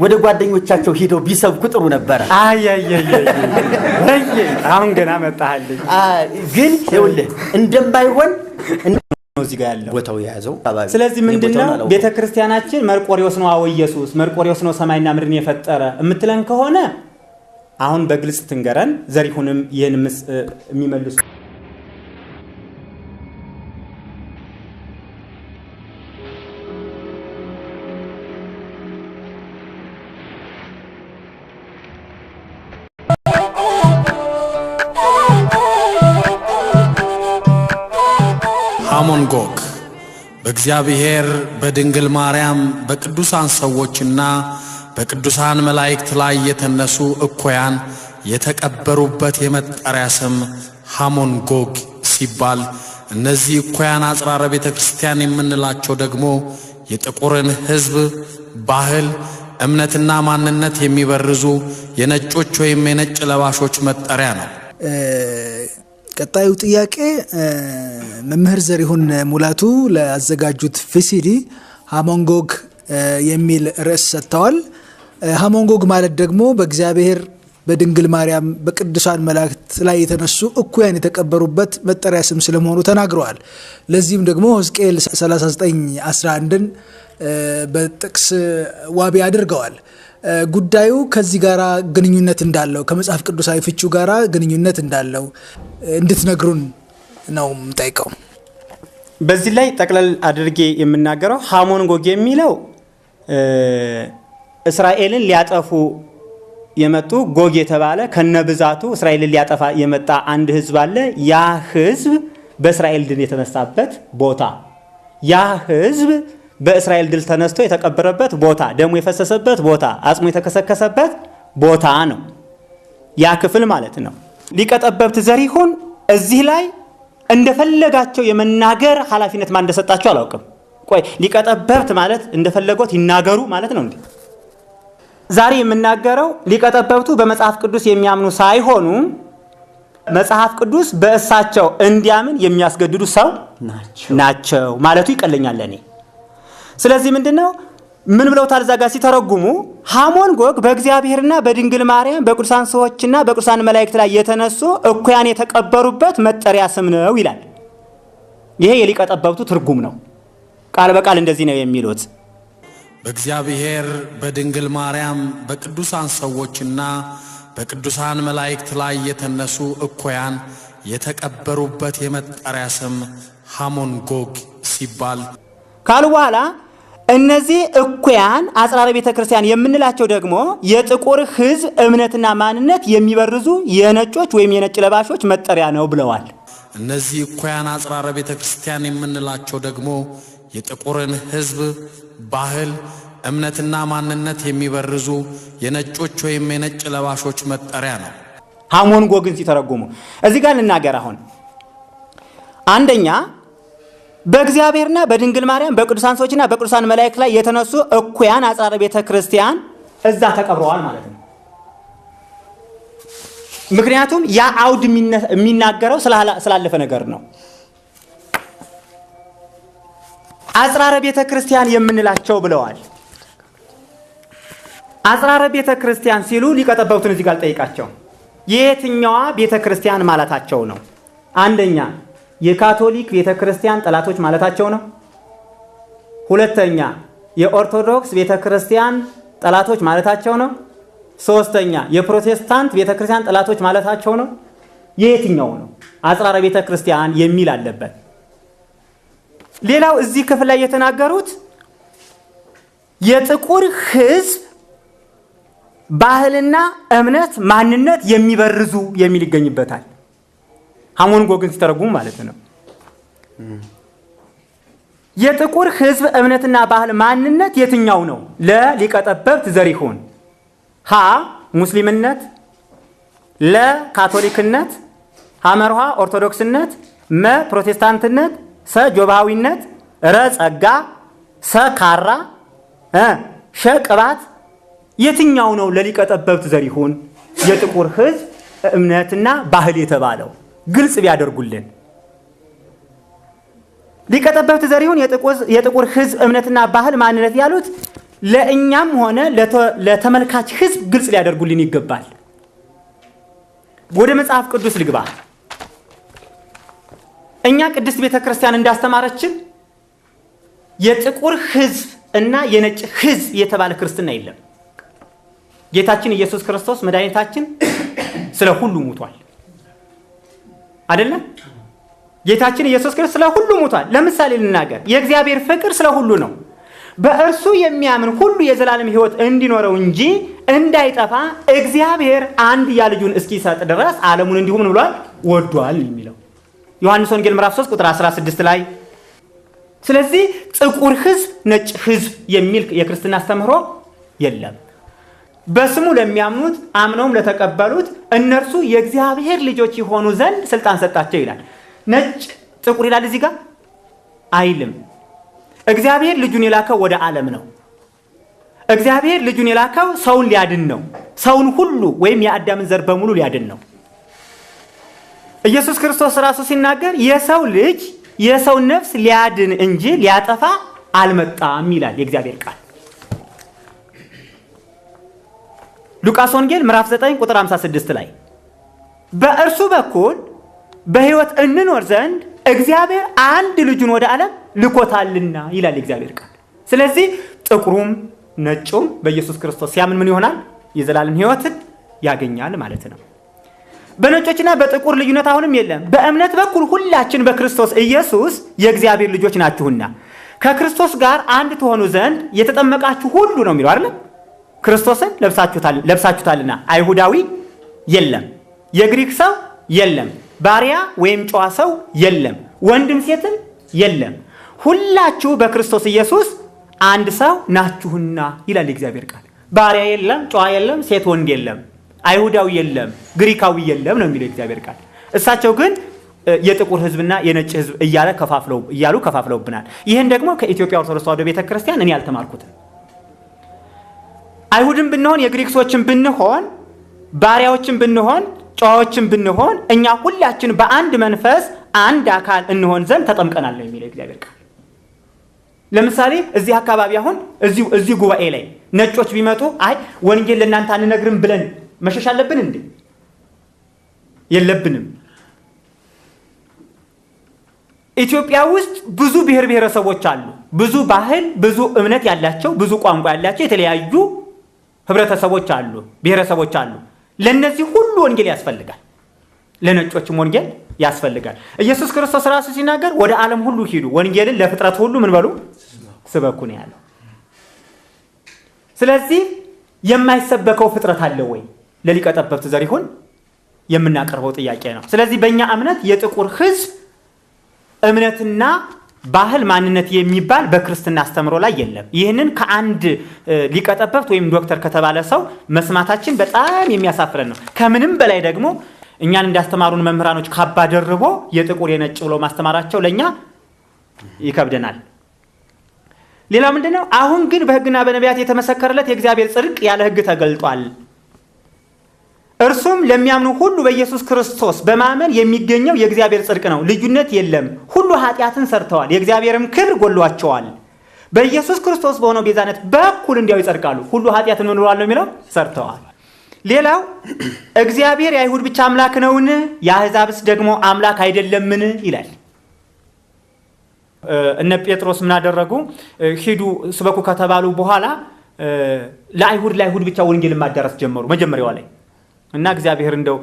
ወደ ጓደኞቻቸው ሂደው ቢሰብኩ ጥሩ ነበረ። አይ አይ አይ አሁን ገና መጣህልኝ። ግን ይኸውልህ እንደማይሆን ነው እዚህ ጋር ያለው ቦታው የያዘው። ስለዚህ ምንድነው ቤተ ክርስቲያናችን መርቆሬዎስ ነው አዎ ኢየሱስ መርቆሬዎስ ነው ሰማይና ምድርን የፈጠረ የምትለን ከሆነ አሁን በግልጽ ትንገረን። ዘሪሁንም ይህን የሚመልሱ ሐሞን ጎግ በእግዚአብሔር በድንግል ማርያም በቅዱሳን ሰዎችና በቅዱሳን መላእክት ላይ የተነሱ እኩያን የተቀበሩበት የመጠሪያ ስም ሐሞን ጎግ ሲባል፣ እነዚህ እኩያን አጽራረ ቤተ ክርስቲያን የምንላቸው ደግሞ የጥቁርን ሕዝብ ባህል፣ እምነትና ማንነት የሚበርዙ የነጮች ወይም የነጭ ለባሾች መጠሪያ ነው። ቀጣዩ ጥያቄ መምህር ዘሪሁን ሙላቱ ላዘጋጁት VCD ሐሞን ጎግ የሚል ርዕስ ሰጥተዋል። ሐሞን ጎግ ማለት ደግሞ በእግዚአብሔር በድንግል ማርያም በቅዱሳን መላእክት ላይ የተነሱ እኩያን የተቀበሩበት መጠሪያ ስም ስለመሆኑ ተናግረዋል። ለዚህም ደግሞ ሕዝቅኤል 39:11ን በጥቅስ ዋቢ አድርገዋል። ጉዳዩ ከዚህ ጋር ግንኙነት እንዳለው፣ ከመጽሐፍ ቅዱሳዊ ፍቺው ጋር ግንኙነት እንዳለው እንድትነግሩን ነው የምጠይቀው። በዚህ ላይ ጠቅለል አድርጌ የምናገረው ሐሞን ጎግ የሚለው እስራኤልን ሊያጠፉ የመጡ ጎግ የተባለ ከነብዛቱ እስራኤልን ሊያጠፋ የመጣ አንድ ህዝብ አለ። ያ ህዝብ በእስራኤል ድል የተነሳበት ቦታ፣ ያ ህዝብ በእስራኤል ድል ተነስቶ የተቀበረበት ቦታ፣ ደሙ የፈሰሰበት ቦታ፣ አጽሙ የተከሰከሰበት ቦታ ነው ያ ክፍል ማለት ነው። ሊቀ ጠበብት ዘሪሁን እዚህ ላይ እንደፈለጋቸው የመናገር ኃላፊነት ማን እንደሰጣቸው አላውቅም። ቆይ ሊቀ ጠበብት ማለት እንደፈለጎት ይናገሩ ማለት ነው እንዴ? ዛሬ የምናገረው ሊቀ ጠበብቱ በመጽሐፍ ቅዱስ የሚያምኑ ሳይሆኑ መጽሐፍ ቅዱስ በእሳቸው እንዲያምን የሚያስገድዱ ሰው ናቸው ማለቱ ይቀለኛል ለኔ። ስለዚህ ምንድነው ምን ብለውታል እዛ ጋር ሲተረጉሙ፣ ሐሞን ጎግ በእግዚአብሔርና በድንግል ማርያም በቅዱሳን ሰዎችና በቅዱሳን መላእክት ላይ የተነሱ እኩያን የተቀበሩበት መጠሪያ ስም ነው ይላል። ይሄ የሊቀ ጠበብቱ ትርጉም ነው። ቃል በቃል እንደዚህ ነው የሚሉት። በእግዚአብሔር በድንግል ማርያም በቅዱሳን ሰዎችና በቅዱሳን መላእክት ላይ የተነሱ እኩያን የተቀበሩበት የመጠሪያ ስም ሐሞን ጎግ ሲባል ካሉ በኋላ እነዚህ እኩያን አጽራረ ቤተ ክርስቲያን የምንላቸው ደግሞ የጥቁር ሕዝብ እምነትና ማንነት የሚበርዙ የነጮች ወይም የነጭ ለባሾች መጠሪያ ነው ብለዋል። እነዚህ እኩያን አጽራረ ቤተ ክርስቲያን የምንላቸው ደግሞ የጥቁርን ሕዝብ ባህል፣ እምነትና ማንነት የሚበርዙ የነጮች ወይም የነጭ ለባሾች መጠሪያ ነው። ሐሞን ጎግን ሲተረጉሙ እዚህ ጋር ልናገር። አሁን አንደኛ በእግዚአብሔርና በድንግል ማርያም በቅዱሳን ሰዎችና በቅዱሳን መላእክት ላይ የተነሱ እኩያን አጽራረ ቤተ ክርስቲያን እዛ ተቀብረዋል ማለት ነው። ምክንያቱም ያ አውድ የሚናገረው ስላለፈ ነገር ነው። አጽራረ ቤተ ክርስቲያን የምንላቸው ብለዋል። አጽራረ ቤተ ክርስቲያን ሲሉ ሊቀ ጠበብቱን እዚህ ጋር ልጠይቃቸው፣ የየትኛዋ ቤተ ክርስቲያን ማለታቸው ነው? አንደኛ የካቶሊክ ቤተ ክርስቲያን ጠላቶች ማለታቸው ነው። ሁለተኛ የኦርቶዶክስ ቤተ ክርስቲያን ጠላቶች ማለታቸው ነው። ሶስተኛ የፕሮቴስታንት ቤተ ክርስቲያን ጠላቶች ማለታቸው ነው። የየትኛው ነው አጽራረ ቤተ ክርስቲያን የሚል አለበት? ሌላው እዚህ ክፍል ላይ የተናገሩት የጥቁር ሕዝብ ባህልና እምነት ማንነት የሚበርዙ የሚል ይገኝበታል። ሐሞን ጎግን ሲተረጉሙ ማለት ነው። የጥቁር ሕዝብ እምነትና ባህል ማንነት የትኛው ነው? ለሊቀ ጠበብት ዘሪሁን ሀ ሙስሊምነት፣ ለ ካቶሊክነት፣ ሐመርሃ ኦርቶዶክስነት፣ መ ፕሮቴስታንትነት፣ ሰ ጆባዊነት፣ ረ ጸጋ፣ ሰ ካራ፣ ሸ ቅባት። የትኛው ነው ለሊቀ ጠበብት ዘሪሁን የጥቁር ሕዝብ እምነትና ባህል የተባለው? ግልጽ ቢያደርጉልን። ሊቀ ጠበብት ዘሪሁን የጥቁር ሕዝብ እምነትና ባህል ማንነት ያሉት ለእኛም ሆነ ለተመልካች ሕዝብ ግልጽ ሊያደርጉልን ይገባል። ወደ መጽሐፍ ቅዱስ ልግባ። እኛ ቅድስት ቤተ ክርስቲያን እንዳስተማረችን የጥቁር ሕዝብ እና የነጭ ሕዝብ የተባለ ክርስትና የለም። ጌታችን ኢየሱስ ክርስቶስ መድኃኒታችን ስለ ሁሉ ሙቷል። አይደለም? ጌታችን ኢየሱስ ክርስቶስ ስለ ሁሉ ሙቷል። ለምሳሌ ልናገር፣ የእግዚአብሔር ፍቅር ስለ ሁሉ ነው። በእርሱ የሚያምን ሁሉ የዘላለም ሕይወት እንዲኖረው እንጂ እንዳይጠፋ እግዚአብሔር አንድያ ልጁን እስኪሰጥ ድረስ ዓለሙን እንዲሁ ምን ብሏል? ወዷል የሚለው ዮሐንስ ወንጌል ምዕራፍ 3 ቁጥር 16 ላይ። ስለዚህ ጥቁር ሕዝብ ነጭ ሕዝብ የሚል የክርስትና አስተምህሮ የለም። በስሙ ለሚያምኑት አምነውም ለተቀበሉት እነርሱ የእግዚአብሔር ልጆች ይሆኑ ዘንድ ስልጣን ሰጣቸው ይላል። ነጭ ጥቁር ይላል እዚህ ጋር አይልም። እግዚአብሔር ልጁን የላከው ወደ ዓለም ነው። እግዚአብሔር ልጁን የላከው ሰውን ሊያድን ነው። ሰውን ሁሉ ወይም የአዳምን ዘር በሙሉ ሊያድን ነው። ኢየሱስ ክርስቶስ ራሱ ሲናገር የሰው ልጅ የሰው ነፍስ ሊያድን እንጂ ሊያጠፋ አልመጣም ይላል የእግዚአብሔር ቃል። ሉቃስ ወንጌል ምዕራፍ 9 ቁጥር 56 ላይ በእርሱ በኩል በሕይወት እንኖር ዘንድ እግዚአብሔር አንድ ልጁን ወደ ዓለም ልኮታልና ይላል የእግዚአብሔር ቃል። ስለዚህ ጥቁሩም ነጩም በኢየሱስ ክርስቶስ ሲያምን ምን ይሆናል? የዘላለም ሕይወትን ያገኛል ማለት ነው። በነጮችና በጥቁር ልዩነት አሁንም የለም። በእምነት በኩል ሁላችን በክርስቶስ ኢየሱስ የእግዚአብሔር ልጆች ናችሁና ከክርስቶስ ጋር አንድ ትሆኑ ዘንድ የተጠመቃችሁ ሁሉ ነው የሚለው አይደለም? ክርስቶስን ለብሳችሁታልና አይሁዳዊ የለም፣ የግሪክ ሰው የለም፣ ባሪያ ወይም ጨዋ ሰው የለም፣ ወንድም ሴትም የለም፣ ሁላችሁ በክርስቶስ ኢየሱስ አንድ ሰው ናችሁና ይላል የእግዚአብሔር ቃል። ባሪያ የለም፣ ጨዋ የለም፣ ሴት ወንድ የለም፣ አይሁዳዊ የለም፣ ግሪካዊ የለም ነው የሚለው የእግዚአብሔር ቃል። እሳቸው ግን የጥቁር ሕዝብና የነጭ ሕዝብ እያሉ ከፋፍለውብናል። ይህን ደግሞ ከኢትዮጵያ ኦርቶዶክስ ተዋሕዶ ቤተክርስቲያን እኔ አልተማርኩትም። አይሁድም ብንሆን የግሪክ ሰዎችም ብንሆን ባሪያዎችም ብንሆን ጨዋዎችም ብንሆን እኛ ሁላችን በአንድ መንፈስ አንድ አካል እንሆን ዘንድ ተጠምቀናል ነው የሚለው እግዚአብሔር ቃል። ለምሳሌ እዚህ አካባቢ አሁን እዚህ ጉባኤ ላይ ነጮች ቢመጡ አይ ወንጌል ለእናንተ አንነግርም ብለን መሸሽ አለብን እንዴ? የለብንም። ኢትዮጵያ ውስጥ ብዙ ብሔር ብሔረሰቦች አሉ። ብዙ ባህል፣ ብዙ እምነት ያላቸው፣ ብዙ ቋንቋ ያላቸው የተለያዩ ህብረተሰቦች አሉ፣ ብሔረሰቦች አሉ። ለነዚህ ሁሉ ወንጌል ያስፈልጋል። ለነጮችም ወንጌል ያስፈልጋል። ኢየሱስ ክርስቶስ ራሱ ሲናገር ወደ ዓለም ሁሉ ሂዱ፣ ወንጌልን ለፍጥረት ሁሉ ምን በሉ ስበኩ ነው ያለው። ስለዚህ የማይሰበከው ፍጥረት አለ ወይ? ለሊቀ ጠበብት ዘሪሁን የምናቀርበው ጥያቄ ነው። ስለዚህ በእኛ እምነት የጥቁር ሕዝብ እምነትና ባህል ማንነት የሚባል በክርስትና አስተምሮ ላይ የለም። ይህንን ከአንድ ሊቀ ጠበብት ወይም ዶክተር ከተባለ ሰው መስማታችን በጣም የሚያሳፍረን ነው። ከምንም በላይ ደግሞ እኛን እንዳስተማሩን መምህራኖች ካባ ደርቦ የጥቁር የነጭ ብሎ ማስተማራቸው ለኛ ይከብደናል። ሌላው ምንድነው? አሁን ግን በሕግና በነቢያት የተመሰከረለት የእግዚአብሔር ጽድቅ ያለ ሕግ ተገልጧል። እርሱም ለሚያምኑ ሁሉ በኢየሱስ ክርስቶስ በማመን የሚገኘው የእግዚአብሔር ጽድቅ ነው። ልዩነት የለም። ሁሉ ኃጢአትን ሰርተዋል፣ የእግዚአብሔርም ክብር ጎድሏቸዋል። በኢየሱስ ክርስቶስ በሆነው ቤዛነት በኩል እንዲያው ይጸድቃሉ። ሁሉ ኃጢአትን ምን ብለዋል ነው የሚለው? ሰርተዋል። ሌላው እግዚአብሔር የአይሁድ ብቻ አምላክ ነውን? የአሕዛብስ ደግሞ አምላክ አይደለምን? ይላል። እነ ጴጥሮስ ምን አደረጉ? ሂዱ ስበኩ ከተባሉ በኋላ ለአይሁድ ብቻ ወንጌልን ማዳረስ ጀመሩ መጀመሪያዋ ላይ። እና እግዚአብሔር እንደው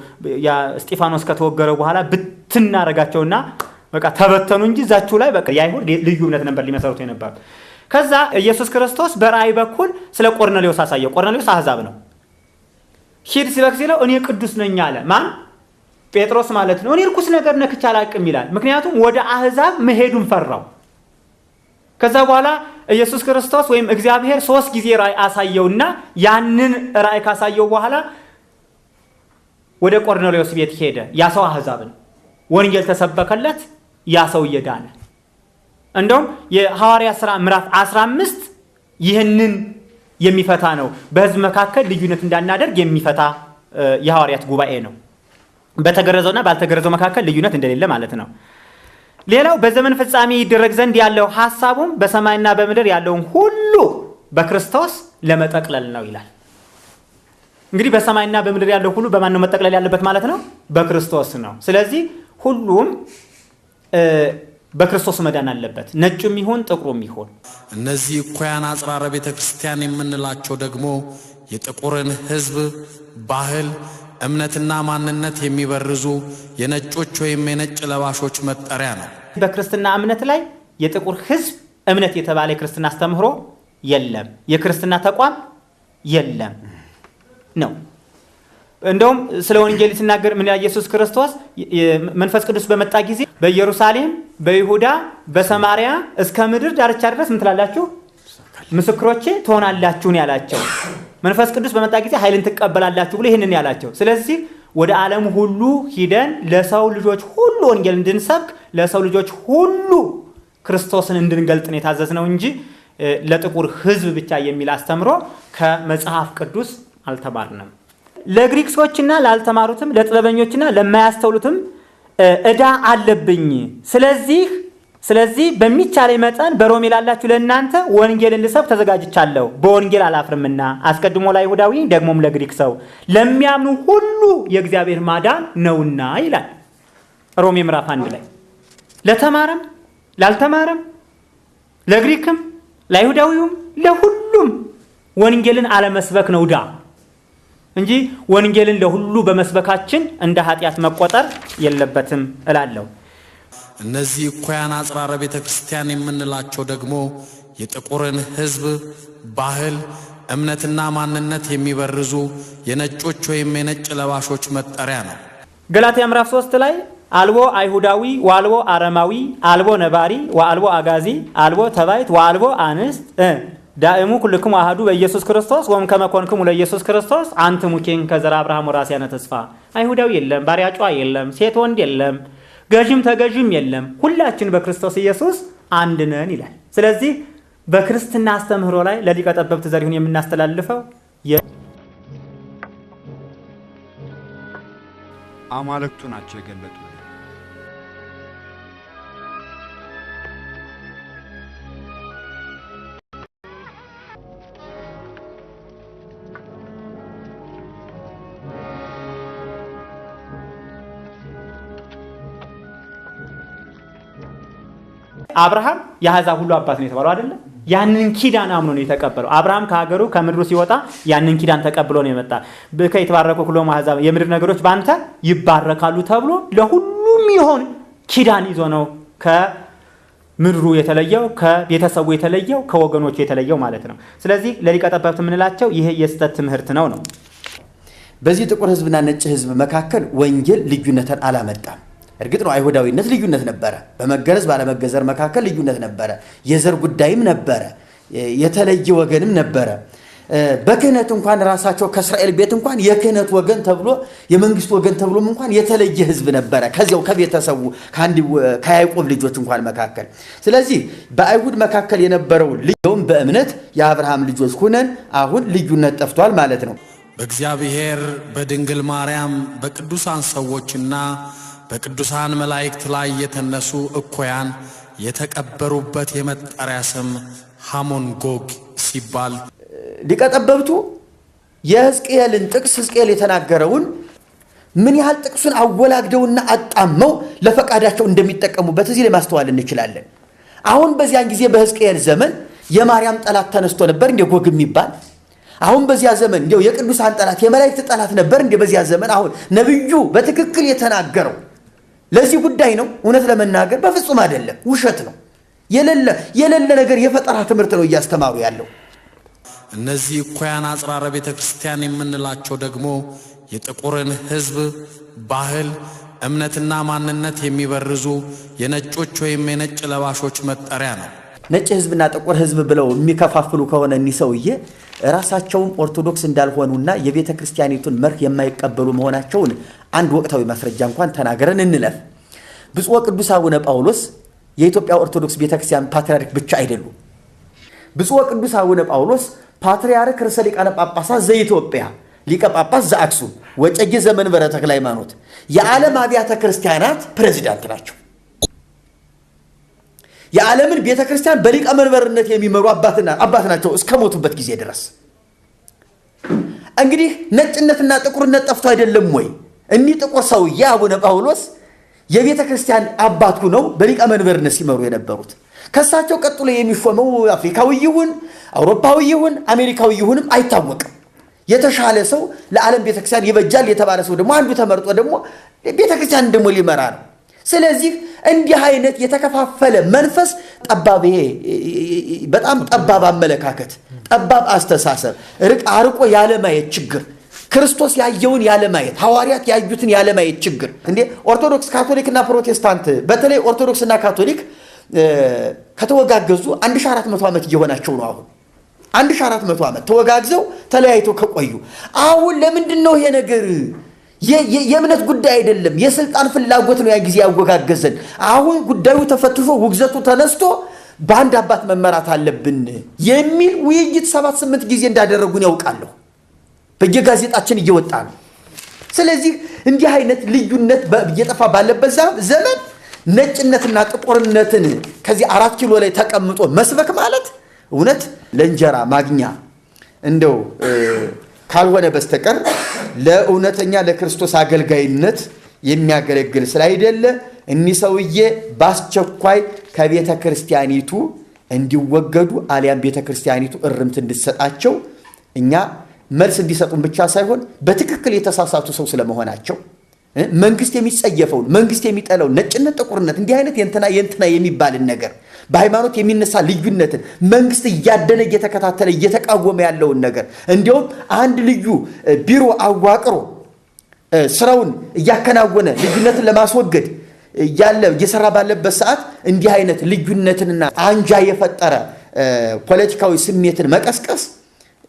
ያ እስጢፋኖስ ከተወገረ በኋላ ብትናረጋቸውና በቃ ተበተኑ እንጂ እዛችሁ ላይ በቃ የአይሁድ ልዩ እምነት ነበር ሊመሰርቱ የነበሩት። ከዛ ኢየሱስ ክርስቶስ በራእይ በኩል ስለ ቆርኔሌዎስ አሳየው። ቆርኔሌዎስ አሕዛብ ነው። ሂድ ስበክ ሲለው እኔ ቅዱስ ነኝ አለ። ማን? ጴጥሮስ ማለት ነው። እኔ ርኩስ ነገር ነክቼ አላቅም ይላል። ምክንያቱም ወደ አሕዛብ መሄዱን ፈራው። ከዛ በኋላ ኢየሱስ ክርስቶስ ወይም እግዚአብሔር 3 ጊዜ ራእይ አሳየውና ያንን ራእይ ካሳየው በኋላ ወደ ቆርኔሌዎስ ቤት ሄደ። ያ ሰው አሕዛብ ነው። ወንጌል ተሰበከለት፣ ያ ሰው እየዳነ። እንደውም የሐዋርያ ሥራ ምዕራፍ 15 ይህንን የሚፈታ ነው። በሕዝብ መካከል ልዩነት እንዳናደርግ የሚፈታ የሐዋርያት ጉባኤ ነው። በተገረዘውና ባልተገረዘው መካከል ልዩነት እንደሌለ ማለት ነው። ሌላው በዘመን ፍጻሜ ይደረግ ዘንድ ያለው ሐሳቡም በሰማይና በምድር ያለውን ሁሉ በክርስቶስ ለመጠቅለል ነው ይላል። እንግዲህ በሰማይና በምድር ያለው ሁሉ በማን ነው መጠቅለል ያለበት ማለት ነው? በክርስቶስ ነው። ስለዚህ ሁሉም በክርስቶስ መዳን አለበት፣ ነጩም ይሁን ጥቁሩም ይሁን። እነዚህ እኩያን አጽራረ ቤተክርስቲያን የምንላቸው ደግሞ የጥቁርን ሕዝብ ባህል፣ እምነትና ማንነት የሚበርዙ የነጮች ወይም የነጭ ለባሾች መጠሪያ ነው። በክርስትና እምነት ላይ የጥቁር ሕዝብ እምነት የተባለ የክርስትና አስተምህሮ የለም፣ የክርስትና ተቋም የለም ነው። እንደውም ስለ ወንጌል ሲናገር ምን ይላል ኢየሱስ ክርስቶስ? መንፈስ ቅዱስ በመጣ ጊዜ በኢየሩሳሌም፣ በይሁዳ፣ በሰማርያ እስከ ምድር ዳርቻ ድረስ ምን ትላላችሁ? ምስክሮቼ ትሆናላችሁ ነው ያላቸው። መንፈስ ቅዱስ በመጣ ጊዜ ኃይልን ትቀበላላችሁ ብሎ ይህንን ያላቸው። ስለዚህ ወደ ዓለም ሁሉ ሂደን ለሰው ልጆች ሁሉ ወንጌል እንድንሰብክ፣ ለሰው ልጆች ሁሉ ክርስቶስን እንድንገልጥ ነው የታዘዝነው እንጂ ለጥቁር ሕዝብ ብቻ የሚል አስተምሮ ከመጽሐፍ ቅዱስ አልተማርንም። ለግሪክ ሰዎችና ላልተማሩትም ለጥበበኞችና ለማያስተውሉትም ዕዳ አለብኝ። ስለዚህ በሚቻለኝ መጠን በሮሜ ላላችሁ ለእናንተ ወንጌልን ልሰብክ ተዘጋጅቻለሁ። በወንጌል አላፍርምና አስቀድሞ ለአይሁዳዊ ደግሞም ለግሪክ ሰው ለሚያምኑ ሁሉ የእግዚአብሔር ማዳን ነውና ይላል ሮሜ ምዕራፍ 1 ላይ። ለተማረም ላልተማረም ለግሪክም ለአይሁዳዊውም ለሁሉም ወንጌልን አለመስበክ ነው ዕዳ እንጂ ወንጌልን ለሁሉ በመስበካችን እንደ ኃጢአት መቆጠር የለበትም እላለሁ። እነዚህ እኩያን አጽራረ ቤተክርስቲያን የምንላቸው ደግሞ የጥቁርን ሕዝብ ባህል፣ እምነትና ማንነት የሚበርዙ የነጮች ወይም የነጭ ለባሾች መጠሪያ ነው። ገላትያ ምዕራፍ 3 ላይ አልቦ አይሁዳዊ ወአልቦ አረማዊ አልቦ ነባሪ ወአልቦ አጋዚ አልቦ ተባይት ወአልቦ አንስት ዳእሙ ኩልክሙ አሐዱ በኢየሱስ ክርስቶስ ወእምከመ ኮንክሙ ለኢየሱስ ክርስቶስ አንትሙ ኬንከ ዘርአ አብርሃም ወራስያነ ተስፋ። አይሁዳዊ የለም፣ ባሪያ ጨዋ የለም፣ ሴት ወንድ የለም፣ ገዥም ተገዥም የለም፣ ሁላችን በክርስቶስ ኢየሱስ አንድ ነን ይላል። ስለዚህ በክርስትና አስተምህሮ ላይ ለሊቀ ጠበብት ዘሪሁን የምናስተላልፈው አማልክቱ ናቸው የገለጡልን። አብርሃም የአሕዛብ ሁሉ አባት ነው የተባለው አይደለ? ያንን ኪዳን አምኖ ነው የተቀበለው። አብርሃም ከሀገሩ ከምድሩ ሲወጣ ያንን ኪዳን ተቀብሎ ነው የመጣ። ብከ የተባረኩ ኩሎሙ አሕዛብ፣ የምድር ነገሮች ባንተ ይባረካሉ ተብሎ ለሁሉም ይሆን ኪዳን ይዞ ነው ከምድሩ የተለየው፣ ከቤተሰቡ የተለየው፣ ከወገኖቹ የተለየው ማለት ነው። ስለዚህ ለሊቀ ጠበብት የምንላቸው ይሄ የስህተት ትምህርት ነው ነው። በዚህ ጥቁር ሕዝብና ነጭ ሕዝብ መካከል ወንጌል ልዩነትን አላመጣም። እርግጥ ነው አይሁዳዊነት ልዩነት ነበረ። በመገረዝ ባለመገዘር መካከል ልዩነት ነበረ። የዘር ጉዳይም ነበረ። የተለየ ወገንም ነበረ። በክህነት እንኳን ራሳቸው ከእስራኤል ቤት እንኳን የክህነት ወገን ተብሎ የመንግስት ወገን ተብሎም እንኳን የተለየ ህዝብ ነበረ ከዚያው ከቤተሰቡ ከአንድ ከያዕቆብ ልጆች እንኳን መካከል። ስለዚህ በአይሁድ መካከል የነበረው ልዩም በእምነት የአብርሃም ልጆች ሁነን አሁን ልዩነት ጠፍቷል ማለት ነው። በእግዚአብሔር በድንግል ማርያም በቅዱሳን ሰዎችና በቅዱሳን መላእክት ላይ የተነሱ እኩያን የተቀበሩበት የመጠሪያ ስም ሐሞን ጎግ ሲባል ሊቀ ጠበብቱ የሕዝቅኤልን ጥቅስ ሕዝቅኤል የተናገረውን ምን ያህል ጥቅሱን አወላግደውና አጣመው ለፈቃዳቸው እንደሚጠቀሙበት እዚህ ላይ ማስተዋል እንችላለን። አሁን በዚያን ጊዜ በሕዝቅኤል ዘመን የማርያም ጠላት ተነስቶ ነበር እንደ ጎግ የሚባል? አሁን በዚያ ዘመን እንደው የቅዱሳን ጠላት የመላእክት ጠላት ነበር እንደ በዚያ ዘመን? አሁን ነብዩ በትክክል የተናገረው ለዚህ ጉዳይ ነው? እውነት ለመናገር በፍጹም አይደለም፣ ውሸት ነው። የሌለ ነገር የፈጠራ ትምህርት ነው እያስተማሩ ያለው። እነዚህ እኩያን አጽራረ ቤተ ክርስቲያን የምንላቸው ደግሞ የጥቁርን ሕዝብ ባህል፣ እምነትና ማንነት የሚበርዙ የነጮች ወይም የነጭ ለባሾች መጠሪያ ነው። ነጭ ህዝብና ጥቁር ህዝብ ብለው የሚከፋፍሉ ከሆነ እኒህ ሰውዬ ራሳቸውም ኦርቶዶክስ እንዳልሆኑና የቤተ ክርስቲያኒቱን መርህ የማይቀበሉ መሆናቸውን አንድ ወቅታዊ ማስረጃ እንኳን ተናገረን እንለፍ። ብፁዕ ወቅዱስ አቡነ ጳውሎስ የኢትዮጵያ ኦርቶዶክስ ቤተክርስቲያን ፓትርያርክ ብቻ አይደሉም። ብፁዕ ወቅዱስ አቡነ ጳውሎስ ፓትርያርክ ርዕሰ ሊቃነ ጳጳሳት ዘኢትዮጵያ ሊቀ ጳጳስ ዘአክሱም ወጨጌ ዘመንበረ ተክለ ሃይማኖት የዓለም አብያተ ክርስቲያናት ፕሬዚዳንት ናቸው። የዓለምን ቤተ ክርስቲያን በሊቀ መንበርነት የሚመሩ አባት ናቸው እስከ ሞቱበት ጊዜ ድረስ። እንግዲህ ነጭነትና ጥቁርነት ጠፍቶ አይደለም ወይ? እኒህ ጥቁር ሰውዬ አቡነ ጳውሎስ የቤተ ክርስቲያን አባት ሆነው በሊቀ መንበርነት ሲመሩ የነበሩት። ከሳቸው ቀጥሎ የሚሾመው አፍሪካዊ ይሁን አውሮፓዊ ይሁን አሜሪካዊ ይሁንም አይታወቅም። የተሻለ ሰው ለዓለም ቤተክርስቲያን ይበጃል የተባለ ሰው ደግሞ አንዱ ተመርጦ ደግሞ ቤተክርስቲያን ደግሞ ሊመራ ነው። ስለዚህ እንዲህ አይነት የተከፋፈለ መንፈስ፣ ጠባብ፣ ይሄ በጣም ጠባብ አመለካከት፣ ጠባብ አስተሳሰብ፣ አርቆ ያለማየት ችግር፣ ክርስቶስ ያየውን ያለማየት፣ ሐዋርያት ያዩትን ያለማየት ችግር። እንዴ ኦርቶዶክስ፣ ካቶሊክና ፕሮቴስታንት፣ በተለይ ኦርቶዶክስና ካቶሊክ ከተወጋገዙ 1400 ዓመት እየሆናቸው ነው። አሁን 1400 ዓመት ተወጋግዘው ተለያይተው ከቆዩ አሁን ለምንድን ነው ይሄ ነገር? የእምነት ጉዳይ አይደለም፣ የስልጣን ፍላጎት ነው ያን ጊዜ ያወጋገዘን። አሁን ጉዳዩ ተፈትሾ ውግዘቱ ተነስቶ በአንድ አባት መመራት አለብን የሚል ውይይት 7-8 ጊዜ እንዳደረጉን ያውቃለሁ። በየጋዜጣችን እየወጣ ነው። ስለዚህ እንዲህ አይነት ልዩነት እየጠፋ ባለበት ዘመን ነጭነትና ጥቁርነትን ከዚህ 4 ኪሎ ላይ ተቀምጦ መስበክ ማለት እውነት ለእንጀራ ማግኛ እንደው ካልሆነ በስተቀር ለእውነተኛ ለክርስቶስ አገልጋይነት የሚያገለግል ስላይደለ እኒህ ሰውዬ በአስቸኳይ ከቤተ ክርስቲያኒቱ እንዲወገዱ አሊያም ቤተ ክርስቲያኒቱ እርምት እንድትሰጣቸው፣ እኛ መልስ እንዲሰጡን ብቻ ሳይሆን በትክክል የተሳሳቱ ሰው ስለመሆናቸው፣ መንግስት የሚጸየፈውን፣ መንግስት የሚጠላውን ነጭነት፣ ጥቁርነት እንዲህ አይነት የእንትና የእንትና የሚባልን ነገር፣ በሃይማኖት የሚነሳ ልዩነትን መንግስት እያደነ እየተከታተለ እየተቃወመ ያለውን ነገር፣ እንዲሁም አንድ ልዩ ቢሮ አዋቅሮ ስራውን እያከናወነ ልዩነትን ለማስወገድ ያለ እየሰራ ባለበት ሰዓት እንዲህ አይነት ልዩነትንና አንጃ የፈጠረ ፖለቲካዊ ስሜትን መቀስቀስ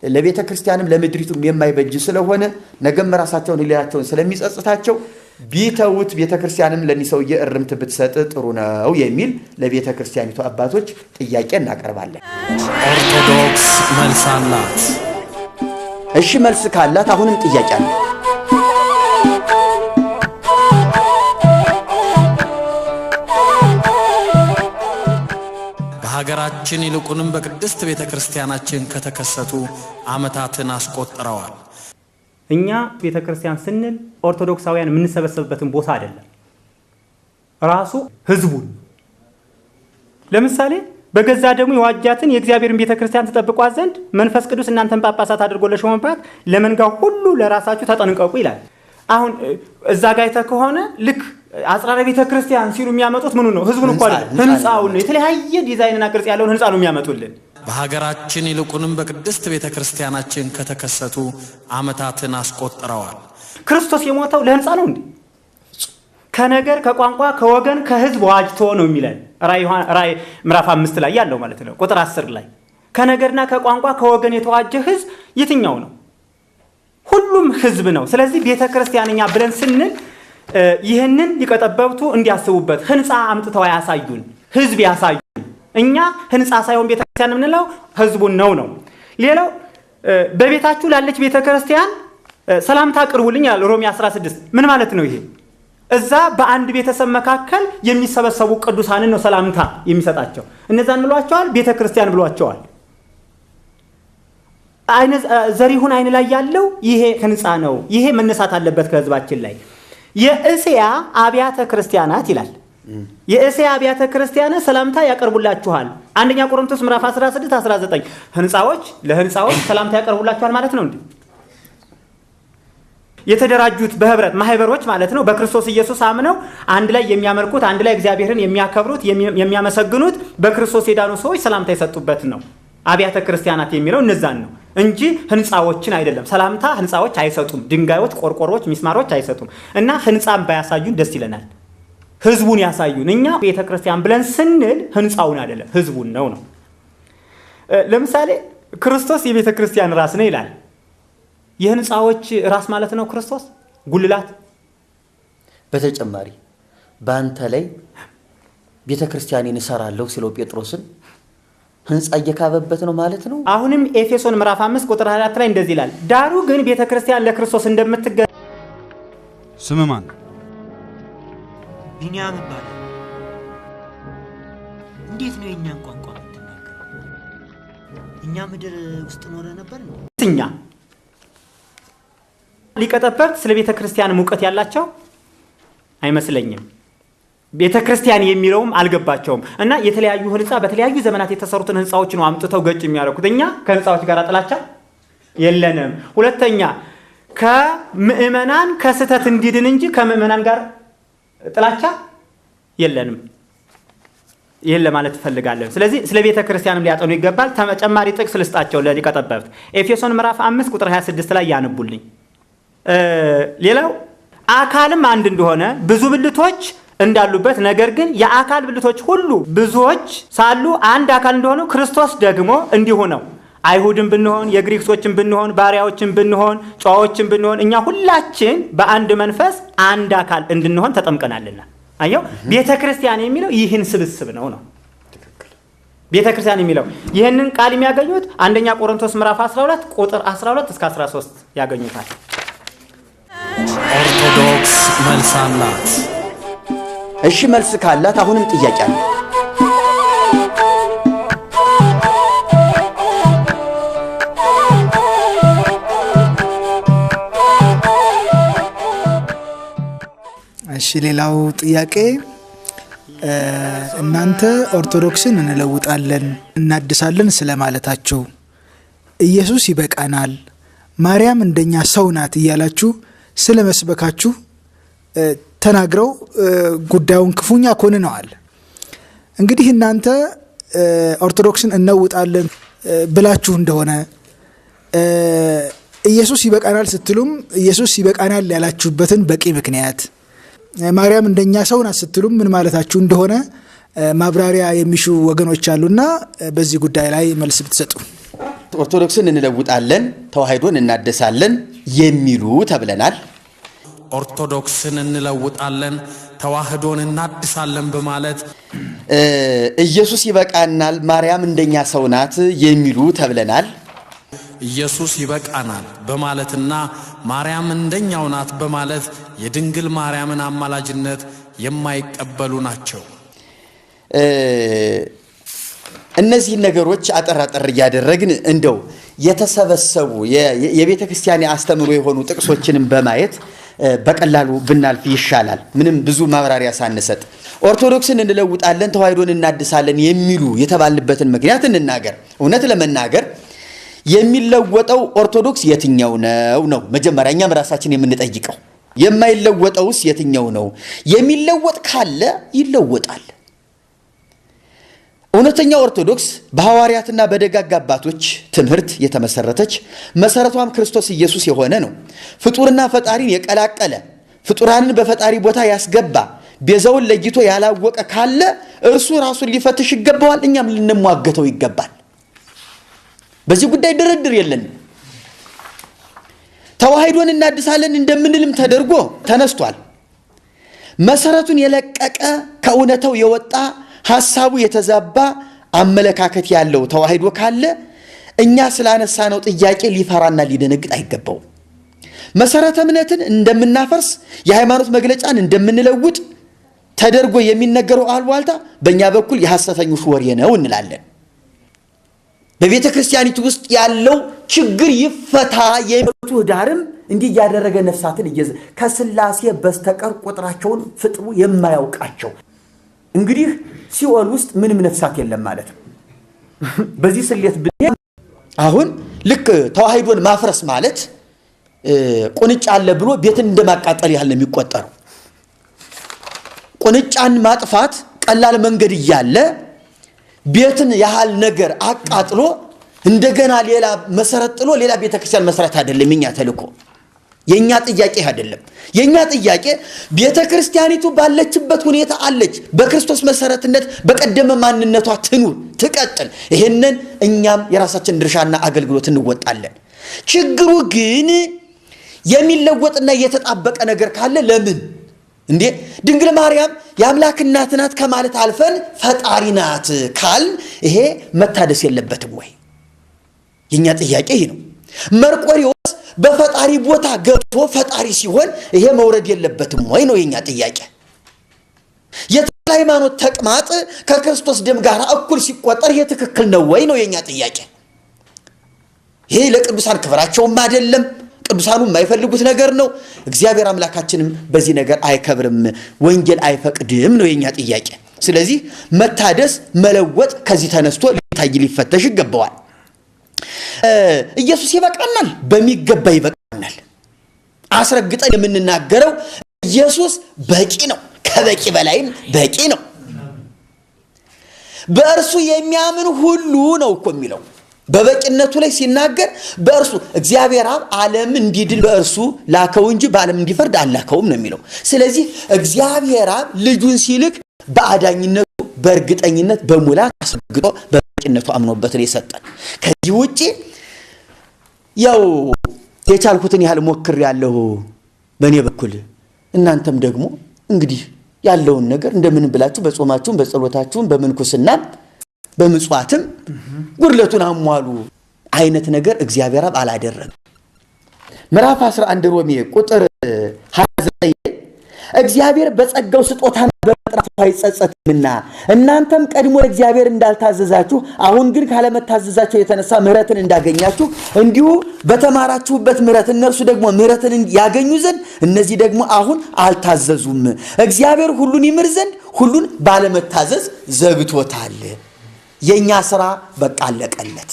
ለቤተ ክርስቲያንም ለምድሪቱም የማይበጅ ስለሆነ ነገም ራሳቸውን ህሊናቸውን ስለሚጸጽታቸው ቢተውት ቤተ ክርስቲያንም ለእኒህ ሰውዬ እርምት ብትሰጥ ጥሩ ነው የሚል ለቤተ ክርስቲያኒቱ አባቶች ጥያቄ እናቀርባለን። ኦርቶዶክስ መልስ አላት። እሺ መልስ ካላት አሁንም ጥያቄ አለ። በሀገራችን ይልቁንም በቅድስት ቤተ ክርስቲያናችን ከተከሰቱ ዓመታትን አስቆጥረዋል። እኛ ቤተ ክርስቲያን ስንል ኦርቶዶክሳውያን የምንሰበሰብበትን ቦታ አይደለም፣ ራሱ ህዝቡን። ለምሳሌ በገዛ ደሙ የዋጃትን የእግዚአብሔርን ቤተ ክርስቲያን ትጠብቋት ዘንድ መንፈስ ቅዱስ እናንተን ጳጳሳት አድርጎ ለሾመባት ለመንጋው ሁሉ ለራሳችሁ ተጠንቀቁ ይላል። አሁን እዛ ጋር አይተህ ከሆነ ልክ አጽራረ ቤተ ክርስቲያን ሲሉ የሚያመጡት ምኑ ነው? ህዝቡን እኮ አይደለም፣ ህንፃውን ነው። የተለያየ ዲዛይንና ቅርጽ ያለውን ህንፃ ነው የሚያመጡልን። በሀገራችን ይልቁንም በቅድስት ቤተ ክርስቲያናችን ከተከሰቱ ዓመታትን አስቆጥረዋል። ክርስቶስ የሞተው ለህንፃ ነው እንዴ? ከነገር፣ ከቋንቋ፣ ከወገን፣ ከህዝብ ዋጅቶ ነው የሚለን ራእይ ምዕራፍ 5 ላይ ያለው ማለት ነው፣ ቁጥር 10 ላይ። ከነገርና ከቋንቋ ከወገን የተዋጀ ህዝብ የትኛው ነው? ሁሉም ህዝብ ነው። ስለዚህ ቤተክርስቲያን እኛ ብለን ስንል ይህንን ሊቀ ጠበብቱ እንዲያስቡበት፣ ህንፃ አምጥተው አያሳዩን፣ ህዝብ ያሳዩን። እኛ ህንፃ ሳይሆን ቤተክርስቲያን የምንለው ህዝቡን ነው ነው። ሌላው በቤታችሁ ላለች ቤተክርስቲያን ሰላምታ አቅርቡልኝ ይላል ሮሜ 16። ምን ማለት ነው ይሄ? እዛ በአንድ ቤተሰብ መካከል የሚሰበሰቡ ቅዱሳንን ነው ሰላምታ የሚሰጣቸው። እነዛን ብሏቸዋል፣ ቤተክርስቲያን ብሏቸዋል። አይነ ዘሪሁን አይን ላይ ያለው ይሄ ህንፃ ነው። ይሄ መነሳት አለበት ከህዝባችን ላይ። የእስያ አብያተ ክርስቲያናት ይላል። የእስያ አብያተ ክርስቲያናት ሰላምታ ያቀርቡላችኋል። አንደኛ ቆሮንቶስ ምዕራፍ 16 19 ህንፃዎች ለህንፃዎች ሰላምታ ያቀርቡላችኋል ማለት ነው እንዴ? የተደራጁት በህብረት ማህበሮች ማለት ነው። በክርስቶስ ኢየሱስ አምነው አንድ ላይ የሚያመልኩት፣ አንድ ላይ እግዚአብሔርን የሚያከብሩት፣ የሚያመሰግኑት በክርስቶስ የዳኑ ሰዎች ሰላምታ የሰጡበት ነው። አብያተ ክርስቲያናት የሚለው እነዛን ነው እንጂ ህንፃዎችን አይደለም። ሰላምታ ህንፃዎች አይሰጡም። ድንጋዮች፣ ቆርቆሮች፣ ሚስማሮች አይሰጡም። እና ህንፃን ባያሳዩን ደስ ይለናል። ህዝቡን ያሳዩን። እኛ ቤተክርስቲያን ብለን ስንል ህንፃውን አይደለም ህዝቡን ነው ነው። ለምሳሌ ክርስቶስ የቤተክርስቲያን ራስ ነው ይላል። የህንፃዎች ራስ ማለት ነው ክርስቶስ ጉልላት። በተጨማሪ በአንተ ላይ ቤተክርስቲያኔን እሰራለሁ ሲለው ጴጥሮስን ህንፃ እየካበበት ነው ማለት ነው። አሁንም ኤፌሶን ምዕራፍ 5 ቁጥር 24 ላይ እንደዚህ ይላል፣ ዳሩ ግን ቤተክርስቲያን ለክርስቶስ እንደምትገ ስም ማን ነው? ቢንያም ይባላል። እንዴት ነው የእኛን ቋንቋ የምትናገረው? እኛ ምድር ውስጥ ኖረ ነበር እንዴ? እኛ ሊቀ ጠበብት ስለ ቤተክርስቲያን እውቀት ያላቸው አይመስለኝም። ቤተክርስቲያን የሚለውም አልገባቸውም። እና የተለያዩ ህንፃ በተለያዩ ዘመናት የተሰሩትን ህንፃዎች ነው አምጥተው ገጭ የሚያደርጉት። እኛ ከህንፃዎች ጋር ጥላቻ የለንም። ሁለተኛ ከምዕመናን ከስህተት እንዲድን እንጂ ከምዕመናን ጋር ጥላቻ የለንም። ይህን ለማለት እፈልጋለሁ። ስለዚህ ስለ ቤተክርስቲያንም ሊያጠኑ ይገባል። ተጨማሪ ጥቅስ ልስጣቸው ለሊቀ ጠበብት። ኤፌሶን ምዕራፍ 5 ቁጥር 26 ላይ ያንቡልኝ። ሌላው አካልም አንድ እንደሆነ ብዙ ብልቶች እንዳሉበት ነገር ግን የአካል ብልቶች ሁሉ ብዙዎች ሳሉ አንድ አካል እንደሆኑ ክርስቶስ ደግሞ እንዲሁ ነው። አይሁድም ብንሆን የግሪክ ሰዎችም ብንሆን ባሪያዎችም ብንሆን ጨዋዎችም ብንሆን እኛ ሁላችን በአንድ መንፈስ አንድ አካል እንድንሆን ተጠምቀናልና። አየው፣ ቤተክርስቲያን የሚለው ይህን ስብስብ ነው ነው። ቤተክርስቲያን የሚለው ይህንን ቃል የሚያገኙት አንደኛ ቆሮንቶስ ምዕራፍ 12 ቁጥር 12 እስከ 13 ያገኙታል። ኦርቶዶክስ መልስ አላት። እሺ መልስ ካላት አሁንም ጥያቄ አለ። እሺ ሌላው ጥያቄ እናንተ ኦርቶዶክስን እንለውጣለን እናድሳለን ስለማለታችሁ ኢየሱስ ይበቃናል፣ ማርያም እንደኛ ሰው ናት እያላችሁ ስለመስበካችሁ ተናግረው ጉዳዩን ክፉኛ ኮንነዋል። እንግዲህ እናንተ ኦርቶዶክስን እንለውጣለን ብላችሁ እንደሆነ ኢየሱስ ይበቃናል ስትሉም ኢየሱስ ይበቃናል ያላችሁበትን በቂ ምክንያት፣ ማርያም እንደኛ ሰው ናት ስትሉም ምን ማለታችሁ እንደሆነ ማብራሪያ የሚሹ ወገኖች አሉና በዚህ ጉዳይ ላይ መልስ ብትሰጡ። ኦርቶዶክስን እንለውጣለን፣ ተዋህዶን እናደሳለን የሚሉ ተብለናል። ኦርቶዶክስን እንለውጣለን፣ ተዋህዶን እናድሳለን በማለት ኢየሱስ ይበቃናል፣ ማርያም እንደኛ ሰው ናት የሚሉ ተብለናል። ኢየሱስ ይበቃናል በማለትና ማርያም እንደኛው ናት በማለት የድንግል ማርያምን አማላጅነት የማይቀበሉ ናቸው። እነዚህን ነገሮች አጠር አጠር እያደረግን እንደው የተሰበሰቡ የቤተ ክርስቲያን አስተምሮ የሆኑ ጥቅሶችንም በማየት በቀላሉ ብናልፍ ይሻላል። ምንም ብዙ ማብራሪያ ሳንሰጥ ኦርቶዶክስን እንለውጣለን፣ ተዋህዶን እናድሳለን የሚሉ የተባልንበትን ምክንያት እንናገር። እውነት ለመናገር የሚለወጠው ኦርቶዶክስ የትኛው ነው ነው መጀመሪያ እኛም ራሳችን የምንጠይቀው። የማይለወጠውስ የትኛው ነው? የሚለወጥ ካለ ይለወጣል። እውነተኛ ኦርቶዶክስ በሐዋርያትና በደጋግ አባቶች ትምህርት የተመሰረተች መሰረቷም ክርስቶስ ኢየሱስ የሆነ ነው። ፍጡርና ፈጣሪን የቀላቀለ ፍጡራንን በፈጣሪ ቦታ ያስገባ ቤዛውን ለይቶ ያላወቀ ካለ እርሱ ራሱን ሊፈትሽ ይገባዋል። እኛም ልንሟገተው ይገባል። በዚህ ጉዳይ ድርድር የለንም። ተዋሂዶን እናድሳለን እንደምንልም ተደርጎ ተነስቷል። መሰረቱን የለቀቀ ከእውነታው የወጣ ሐሳቡ የተዛባ አመለካከት ያለው ተዋሂዶ ካለ እኛ ስላነሳነው ጥያቄ ሊፈራና ሊደነግጥ አይገባውም። መሰረተ እምነትን እንደምናፈርስ፣ የሃይማኖት መግለጫን እንደምንለውጥ ተደርጎ የሚነገረው አሉባልታ በእኛ በኩል የሐሰተኞች ወሬ ነው እንላለን። በቤተ ክርስቲያኒቱ ውስጥ ያለው ችግር ይፈታ። የመቱ ዳርም እንዲህ እያደረገ ነፍሳትን ከስላሴ በስተቀር ቁጥራቸውን ፍጥሩ የማያውቃቸው እንግዲህ ሲኦል ውስጥ ምንም ነፍሳት የለም ማለት ነው። በዚህ ስሌት ብንሄድ አሁን ልክ ተዋሂዶን ማፍረስ ማለት ቁንጫ አለ ብሎ ቤትን እንደማቃጠል ያህል ነው የሚቆጠረው። ቁንጫን ማጥፋት ቀላል መንገድ እያለ ቤትን ያህል ነገር አቃጥሎ እንደገና ሌላ መሰረት ጥሎ ሌላ ቤተክርስቲያን መስራት አይደለም የኛ ተልእኮ። የኛ ጥያቄ አይደለም። የኛ ጥያቄ ቤተክርስቲያኒቱ ባለችበት ሁኔታ አለች፣ በክርስቶስ መሰረትነት በቀደመ ማንነቷ ትኑር፣ ትቀጥል። ይሄንን እኛም የራሳችን ድርሻና አገልግሎት እንወጣለን። ችግሩ ግን የሚለወጥና የተጣበቀ ነገር ካለ ለምን እንዴ ድንግል ማርያም የአምላክ እናት ናት ከማለት አልፈን ፈጣሪ ናት ካል ይሄ መታደስ የለበትም ወይ? የኛ ጥያቄ ይሄ ነው። መርቆሪዎስ በፈጣሪ ቦታ ገብቶ ፈጣሪ ሲሆን ይሄ መውረድ የለበትም ወይ ነው የኛ ጥያቄ። የተክለ ሃይማኖት ተቅማጥ ከክርስቶስ ደም ጋር እኩል ሲቆጠር ይሄ ትክክል ነው ወይ ነው የኛ ጥያቄ። ይሄ ለቅዱሳን ክብራቸውም አይደለም፣ ቅዱሳኑ የማይፈልጉት ነገር ነው። እግዚአብሔር አምላካችንም በዚህ ነገር አይከብርም፣ ወንጌል አይፈቅድም ነው የኛ ጥያቄ። ስለዚህ መታደስ መለወጥ ከዚህ ተነስቶ ሊታይ ሊፈተሽ ይገባዋል። ኢየሱስ ይበቃናል፣ በሚገባ ይበቃናል። አስረግጠን የምንናገረው ኢየሱስ በቂ ነው፣ ከበቂ በላይም በቂ ነው። በእርሱ የሚያምን ሁሉ ነው እኮ የሚለው። በበቂነቱ ላይ ሲናገር በእርሱ እግዚአብሔር አብ ዓለም እንዲድን በእርሱ ላከው እንጂ በዓለም እንዲፈርድ አላከውም ነው የሚለው። ስለዚህ እግዚአብሔር አብ ልጁን ሲልክ በአዳኝነቱ በእርግጠኝነት በሙላት አስረግጦ በበቂነቱ አምኖበት ነው የሰጠን። ከዚህ ውጪ ያው የቻልኩትን ያህል ሞክሬያለሁ በእኔ በኩል፣ እናንተም ደግሞ እንግዲህ ያለውን ነገር እንደምን ብላችሁ በጾማችሁም በጸሎታችሁም በምንኩስናም በምጽዋትም ጉድለቱን አሟሉ አይነት ነገር እግዚአብሔር አብ አላደረገም። ምዕራፍ 11 ሮሜ ቁጥር 29 እግዚአብሔር በጸጋው ስጦታና በመጥራቱ አይጸጸትምና እናንተም ቀድሞ ለእግዚአብሔር እንዳልታዘዛችሁ አሁን ግን ካለመታዘዛቸው የተነሳ ምሕረትን እንዳገኛችሁ እንዲሁ በተማራችሁበት ምሕረት እነርሱ ደግሞ ምሕረትን ያገኙ ዘንድ እነዚህ ደግሞ አሁን አልታዘዙም። እግዚአብሔር ሁሉን ይምር ዘንድ ሁሉን ባለመታዘዝ ዘግቶታል። የኛ ስራ በቃ አለቀለት።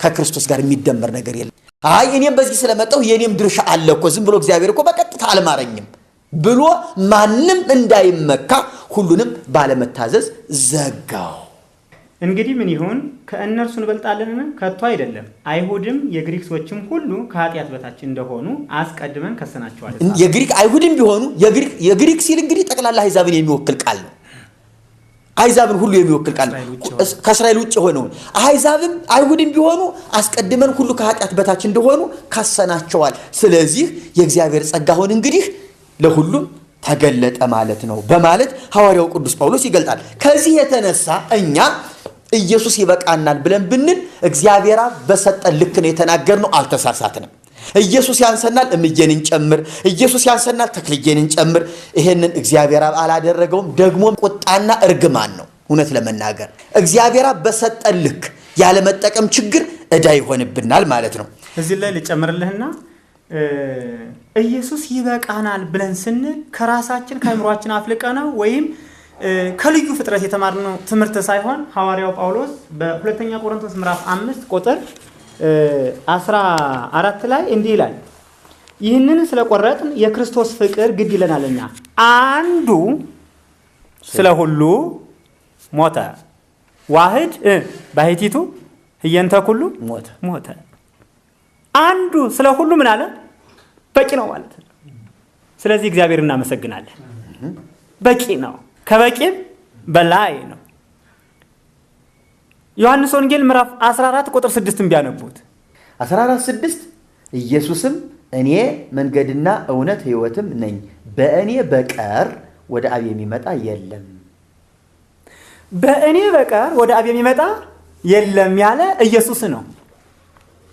ከክርስቶስ ጋር የሚደመር ነገር የለም። አይ እኔም በዚህ ስለመጣሁ የኔም ድርሻ አለ እኮ ዝም ብሎ እግዚአብሔር እኮ በቀጥታ አልማረኝም ብሎ ማንም እንዳይመካ ሁሉንም ባለመታዘዝ ዘጋው። እንግዲህ ምን ይሁን? ከእነርሱ እንበልጣለንን? ከቶ አይደለም። አይሁድም የግሪክ ሰዎችም ሁሉ ከኃጢአት በታች እንደሆኑ አስቀድመን ከሰናቸዋል። የግሪክ አይሁድም ቢሆኑ የግሪክ ሲል እንግዲህ ጠቅላላ አሕዛብን የሚወክል ቃል ነው። አሕዛብን ሁሉ የሚወክል ቃል ነው። ከእስራኤል ውጭ የሆነውን አሕዛብም አይሁድም ቢሆኑ አስቀድመን ሁሉ ከኃጢአት በታች እንደሆኑ ከሰናቸዋል። ስለዚህ የእግዚአብሔር ጸጋ አሁን እንግዲህ ለሁሉም ተገለጠ ማለት ነው በማለት ሐዋርያው ቅዱስ ጳውሎስ ይገልጣል። ከዚህ የተነሳ እኛ ኢየሱስ ይበቃናል ብለን ብንል እግዚአብሔር አብ በሰጠን ልክ ነው የተናገርነው፣ አልተሳሳትንም። ኢየሱስ ያንሰናል እምዬን እንጨምር፣ ኢየሱስ ያንሰናል ተክልዬን እንጨምር። ይሄንን እግዚአብሔር አብ አላደረገውም። ደግሞ ቁጣና እርግማን ነው። እውነት ለመናገር እግዚአብሔር አብ በሰጠን ልክ ያለመጠቀም ችግር ዕዳ ይሆንብናል ማለት ነው። እዚህ ላይ ልጨምርልህና ኢየሱስ ይበቃናል ብለን ስንል ከራሳችን ከአእምሯችን አፍልቀነው ወይም ከልዩ ፍጥረት የተማርነው ትምህርት ሳይሆን ሐዋርያው ጳውሎስ በሁለተኛ ቆሮንቶስ ምዕራፍ 5 ቁጥር 14 ላይ እንዲህ ይላል፣ ይህንን ስለቆረጥን የክርስቶስ ፍቅር ግድ ይለናልና አንዱ ስለ ሁሉ ሞተ፣ ዋህድ ባሕቲቱ ህየንተ ኩሉ ሞተ። አንዱ ስለ ሁሉ ምን አለ? በቂ ነው ማለት ነው። ስለዚህ እግዚአብሔር እናመሰግናለን። በቂ ነው፣ ከበቂም በላይ ነው። ዮሐንስ ወንጌል ምዕራፍ 14 ቁጥር 6 ቢያነቡት 14:6 ኢየሱስም እኔ መንገድና እውነት ሕይወትም ነኝ፣ በእኔ በቀር ወደ አብ የሚመጣ የለም። በእኔ በቀር ወደ አብ የሚመጣ የለም ያለ ኢየሱስ ነው።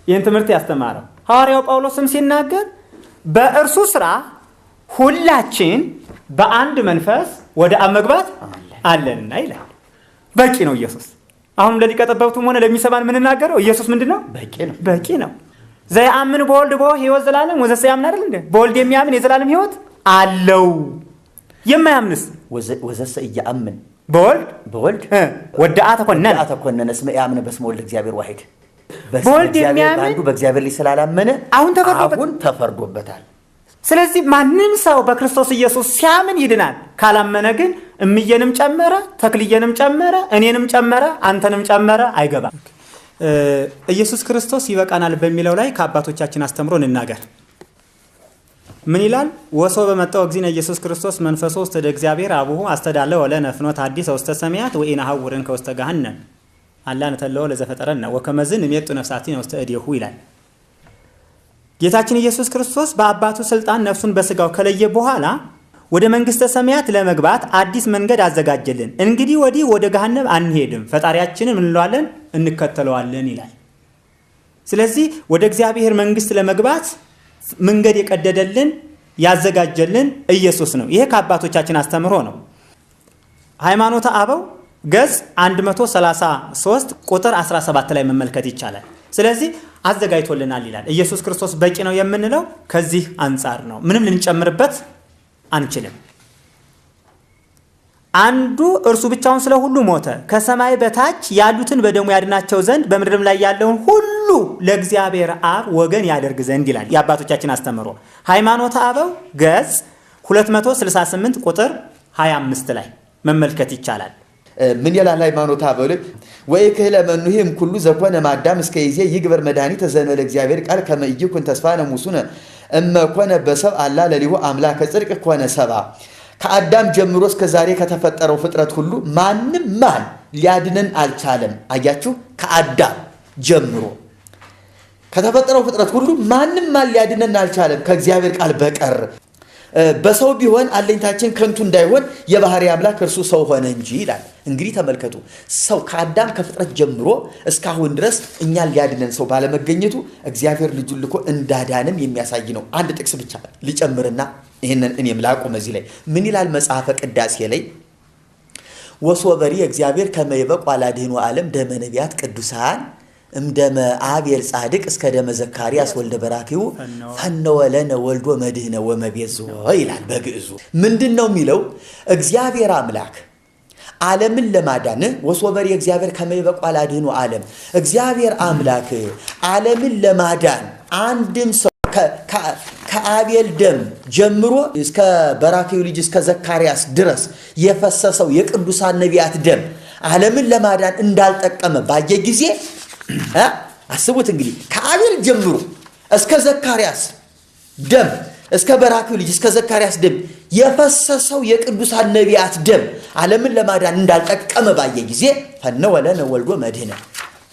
ይህን ትምህርት ያስተማረው ሐዋርያው ጳውሎስም ሲናገር በእርሱ ስራ ሁላችን በአንድ መንፈስ ወደ አብ መግባት አለንና ይላል። በቂ ነው ኢየሱስ። አሁንም ለሊቀ ጠበብቱም ሆነ ለሚሰማን የምንናገረው ኢየሱስ ምንድን ነው? በቂ ነው። በቂ ነው። ዘየአምን በወልድ ቦ ሕይወት ዘላለም ወዘሰ ያምን አይደል እንዴ? በወልድ የሚያምን የዘላለም ሕይወት አለው። የማያምንስ ወዘሰ ኢያአምን በወልድ ወደአ ተኮነነ እስመ ኢያምነ በስመ ወልድ እግዚአብሔር ዋሂድ። በወልድ የሚያምን አንዱ በእግዚአብሔር ልጅ ስላላመነ አሁን ተፈርዶበታል። ስለዚህ ማንም ሰው በክርስቶስ ኢየሱስ ሲያምን ይድናል። ካላመነ ግን እምዬንም ጨመረ፣ ተክልዬንም ጨመረ፣ እኔንም ጨመረ፣ አንተንም ጨመረ አይገባም። ኢየሱስ ክርስቶስ ይበቃናል በሚለው ላይ ከአባቶቻችን አስተምሮ እንናገር። ምን ይላል? ወሶ በመጣው እግዚእነ ኢየሱስ ክርስቶስ መንፈሶ ውስተ እግዚአብሔር አቡሁ አስተዳለወ ለነ ፍኖተ ሐዲሰ ውስተ ሰማያት ወኢነሐውርን ከውስተ ገሃነም አላ ንተለወ ለዘፈጠረነ ወከመዝ ንሜጡ ነፍሳቲነ ውስተ እዴሁ ይላል። ጌታችን ኢየሱስ ክርስቶስ በአባቱ ስልጣን ነፍሱን በስጋው ከለየ በኋላ ወደ መንግስተ ሰማያት ለመግባት አዲስ መንገድ አዘጋጀልን። እንግዲህ ወዲህ ወደ ገሃነም አንሄድም፣ ፈጣሪያችንን ምን እንለዋለን? እንከተለዋለን ይላል። ስለዚህ ወደ እግዚአብሔር መንግስት ለመግባት መንገድ የቀደደልን ያዘጋጀልን ኢየሱስ ነው። ይሄ ከአባቶቻችን አስተምሮ ነው። ሃይማኖተ አበው ገጽ 133 ቁጥር 17 ላይ መመልከት ይቻላል። ስለዚህ አዘጋጅቶልናል ይላል። ኢየሱስ ክርስቶስ በቂ ነው የምንለው ከዚህ አንጻር ነው። ምንም ልንጨምርበት አንችልም። አንዱ እርሱ ብቻውን ስለ ሁሉ ሞተ፣ ከሰማይ በታች ያሉትን በደሙ ያድናቸው ዘንድ በምድርም ላይ ያለውን ሁሉ ለእግዚአብሔር አብ ወገን ያደርግ ዘንድ ይላል የአባቶቻችን አስተምሮ። ሃይማኖተ አበው ገጽ 268 ቁጥር 25 ላይ መመልከት ይቻላል። ምን ይላል ሃይማኖተ አበው ላይ? ወኢክህለ መኑሂ እምኩሉ ዘኮነ እምአዳም እስከ ይዜ ይግበር መድኃኒተ ዘእንበለ እግዚአብሔር ቃል ከመ ኢይኩን ተስፋነ ሙሱነ እመ ኮነ በሰብእ አላ ለሊሁ አምላከ ጽድቅ ኮነ ሰብአ። ከአዳም ጀምሮ እስከ ዛሬ ከተፈጠረው ፍጥረት ሁሉ ማንም ማን ሊያድነን አልቻለም። አያችሁ፣ ከአዳም ጀምሮ ከተፈጠረው ፍጥረት ሁሉ ማንም ማን ሊያድነን አልቻለም ከእግዚአብሔር ቃል በቀር። በሰው ቢሆን አለኝታችን ከንቱ እንዳይሆን የባህሪ አምላክ እርሱ ሰው ሆነ እንጂ ይላል። እንግዲህ ተመልከቱ፣ ሰው ከአዳም ከፍጥረት ጀምሮ እስካሁን ድረስ እኛን ሊያድነን ሰው ባለመገኘቱ እግዚአብሔር ልጁን ልኮ እንዳዳንም የሚያሳይ ነው። አንድ ጥቅስ ብቻ ሊጨምርና ይሄንን እኔም ላቁም እዚህ ላይ። ምን ይላል መጽሐፈ ቅዳሴ ላይ? ወሶበሪ እግዚአብሔር ከመ ይበቁ አላድኅኖ ዓለም ደመ ነቢያት ቅዱሳን እምደመ አቤል ጻድቅ እስከ ደመ ዘካርያስ ወልደ በራኪው ፈነወ ለነ ወልዶ መድኅነ ወመቤዝዎ ይላል በግዕዙ። ምንድነው የሚለው? እግዚአብሔር አምላክ ዓለምን ለማዳን ወሶበሪ እግዚአብሔር ከመ ይበቁ አላድኅኖ ዓለም፣ እግዚአብሔር አምላክ ዓለምን ለማዳን አንድም ሰው ከአቤል ደም ጀምሮ እስከ በራኪው ልጅ እስከ ዘካርያስ ድረስ የፈሰሰው የቅዱሳን ነቢያት ደም ዓለምን ለማዳን እንዳልጠቀመ ባየ ጊዜ፣ አስቡት እንግዲህ ከአቤል ጀምሮ እስከ ዘካርያስ ደም እስከ በራኪው ልጅ እስከ ዘካርያስ ደም የፈሰሰው የቅዱሳን ነቢያት ደም ዓለምን ለማዳን እንዳልጠቀመ ባየ ጊዜ ፈነወ ለነ ወልዶ መድኅነ፣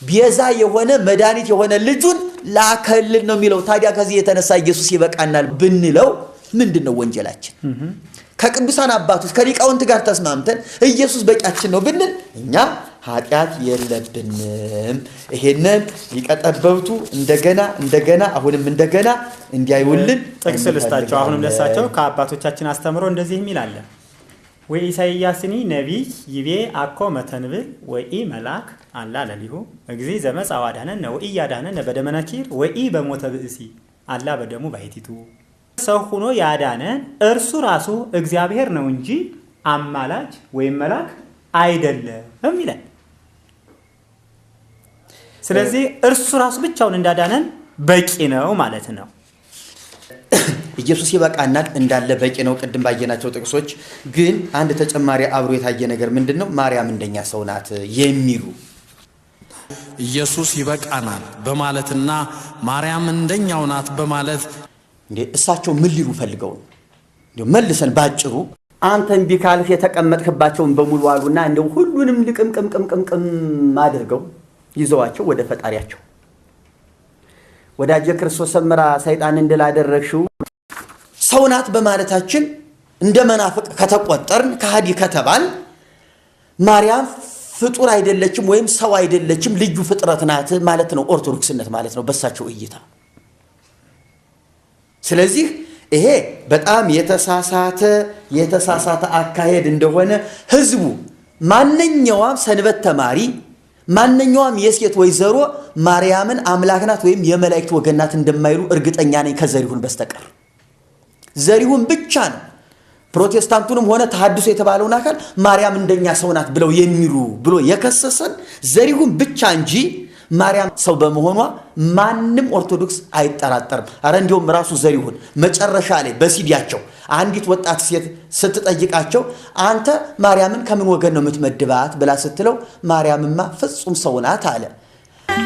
ቤዛ የሆነ መድኃኒት የሆነ ልጁን ላከልን ነው የሚለው። ታዲያ ከዚህ የተነሳ ኢየሱስ ይበቃናል ብንለው ምንድነው ወንጀላችን? ከቅዱሳን አባቶች ከሊቃውንት ጋር ተስማምተን ኢየሱስ በቂያችን ነው ብንል እኛ ኃጢአት የለብንም። ይሄንን ሊቀ ጠበብቱ እንደገና እንደገና አሁንም እንደገና እንዲያዩልን ጥቅስ ልስጣቸው። አሁንም ለሳቸው ከአባቶቻችን አስተምሮ እንደዚህ የሚል አለ። ወኢሳይያስኒ ነቢይ ይቤ አኮ መተንብል ወኢ መልአክ አላ ለሊሁ እግዚ ዘመጽአ ወአድኀነነ ወኢያድኀነነ በደመ ነኪር ወኢ በሞተ ብእሲ አላ በደሙ ባሕቲቱ። ሰው ሆኖ ያዳነን እርሱ ራሱ እግዚአብሔር ነው እንጂ አማላጅ ወይም መልአክ አይደለም ይላል። ስለዚህ እርሱ ራሱ ብቻውን እንዳዳነን በቂ ነው ማለት ነው። ኢየሱስ ይበቃናል እንዳለ በቂ ነው። ቅድም ባየናቸው ጥቅሶች ግን አንድ ተጨማሪ አብሮ የታየ ነገር ምንድነው? ማርያም እንደኛ ሰው ናት የሚሉ ኢየሱስ ይበቃናል በማለትና ማርያም እንደኛው ናት በማለት እንዴ እሳቸው ምን ሊሉ ፈልገው ነው? እንደው መልሰን ባጭሩ አንተ እምቢ ካልህ የተቀመጥክባቸውን በሙሉ አሉና እንደው ሁሉንም ልቅምቅምቅምቅም አድርገው ይዘዋቸው ወደ ፈጣሪያቸው። ወዳጄ ክርስቶስ ሰምራ ሰይጣንን ድል አደረግሽው ሰው ናት በማለታችን እንደ መናፍቅ ከተቆጠርን፣ ከሃዲ ከተባል፣ ማርያም ፍጡር አይደለችም ወይም ሰው አይደለችም፣ ልዩ ፍጥረት ናት ማለት ነው፣ ኦርቶዶክስነት ማለት ነው በሳቸው እይታ። ስለዚህ ይሄ በጣም የተሳሳተ አካሄድ እንደሆነ ህዝቡ፣ ማንኛውም ሰንበት ተማሪ፣ ማንኛውም የሴት ወይዘሮ ማርያምን አምላክ ናት ወይም የመላእክት ወገን ናት እንደማይሉ እርግጠኛ ነኝ ከዘሪሁን በስተቀር። ዘሪሁን ብቻ ነው ፕሮቴስታንቱንም ሆነ ተሐድሶ የተባለውን አካል ማርያም እንደኛ ሰው ናት ብለው የሚሉ ብሎ የከሰሰን ዘሪሁን ብቻ እንጂ ማርያም ሰው በመሆኗ ማንም ኦርቶዶክስ አይጠራጠርም። አረ እንዲሁም ራሱ ዘሪሁን መጨረሻ ላይ በሲዲያቸው አንዲት ወጣት ሴት ስትጠይቃቸው፣ አንተ ማርያምን ከምን ወገን ነው የምትመድባት ብላ ስትለው፣ ማርያምማ ፍጹም ሰው ናት አለ።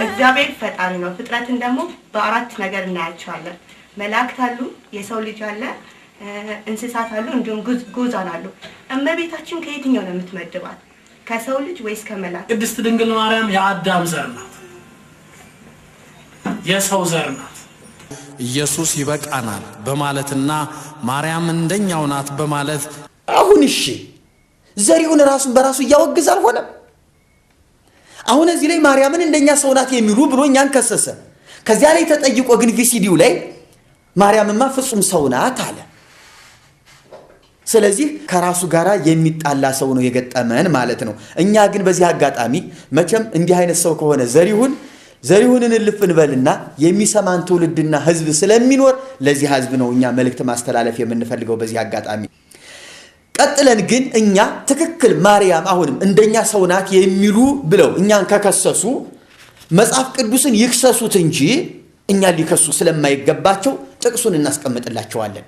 እግዚአብሔር ፈጣሪ ነው። ፍጥረትን ደግሞ በአራት ነገር እናያቸዋለን። መላእክት አሉ፣ የሰው ልጅ አለ፣ እንስሳት አሉ፣ እንዲሁም ጉዛን አሉ። እመቤታችን ከየትኛው ነው የምትመድባት? ከሰው ልጅ ወይስ ከመላእክት? ቅድስት ድንግል ማርያም የአዳም ዘር ናት፣ የሰው ዘር ናት። ኢየሱስ ይበቃናል በማለትና ማርያም እንደኛው ናት በማለት አሁን እሺ ዘሪሁን ራሱን በራሱ እያወግዝ አልሆነም? አሁን እዚህ ላይ ማርያምን እንደኛ ሰው ናት የሚሉ ብሎ እኛን ከሰሰ። ከዚያ ላይ ተጠይቆ ግን ቪሲዲው ላይ ማርያምማ ፍጹም ሰው ናት አለ። ስለዚህ ከራሱ ጋር የሚጣላ ሰው ነው የገጠመን ማለት ነው። እኛ ግን በዚህ አጋጣሚ መቼም እንዲህ አይነት ሰው ከሆነ ዘሪሁንን እልፍ እንበልና የሚሰማን ትውልድና ህዝብ ስለሚኖር ለዚህ ህዝብ ነው እኛ መልእክት ማስተላለፍ የምንፈልገው በዚህ አጋጣሚ። ቀጥለን ግን እኛ ትክክል ማርያም አሁንም እንደኛ ሰው ናት የሚሉ ብለው እኛን ከከሰሱ መጽሐፍ ቅዱስን ይክሰሱት እንጂ እኛን ሊከሱ ስለማይገባቸው ጥቅሱን እናስቀምጥላቸዋለን።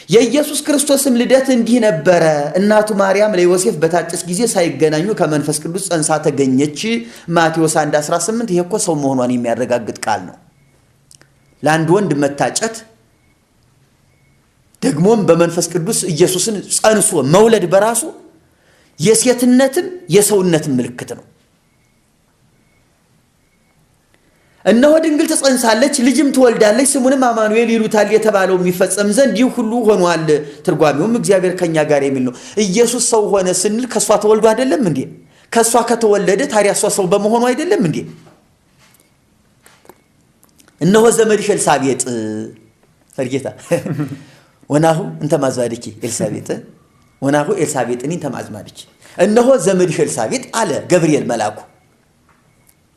የኢየሱስ ክርስቶስም ልደት እንዲህ ነበረ። እናቱ ማርያም ለዮሴፍ በታጨች ጊዜ ሳይገናኙ ከመንፈስ ቅዱስ ጸንሳ ተገኘች። ማቴዎስ 1:18። ይሄ እኮ ሰው መሆኗን የሚያረጋግጥ ቃል ነው። ለአንድ ወንድ መታጨት ደግሞም በመንፈስ ቅዱስ ኢየሱስን ጸንሶ መውለድ በራሱ የሴትነትም የሰውነትም ምልክት ነው። እነሆ ድንግል ትጸንሳለች፣ ልጅም ትወልዳለች፣ ስሙንም አማኑኤል ይሉታል የተባለው የሚፈጸም ዘንድ ይህ ሁሉ ሆኗል። ትርጓሜውም እግዚአብሔር ከኛ ጋር የሚል ነው። ኢየሱስ ሰው ሆነ ስንል ከሷ ተወልዶ አይደለም እንዴ? ከሷ ከተወለደ ታዲያ እሷ ሰው በመሆኑ አይደለም እንዴ? እነሆ ዘመድሽ ኤልሳቤጥ ፈርጌታ ወናሁ እንተ ማዝማድኪ ኤልሳቤጥ ወናሁ ኤልሳቤጥኒ እንተ ማዝማድኪ፣ እነሆ ዘመድሽ ኤልሳቤጥ አለ ገብርኤል መልአኩ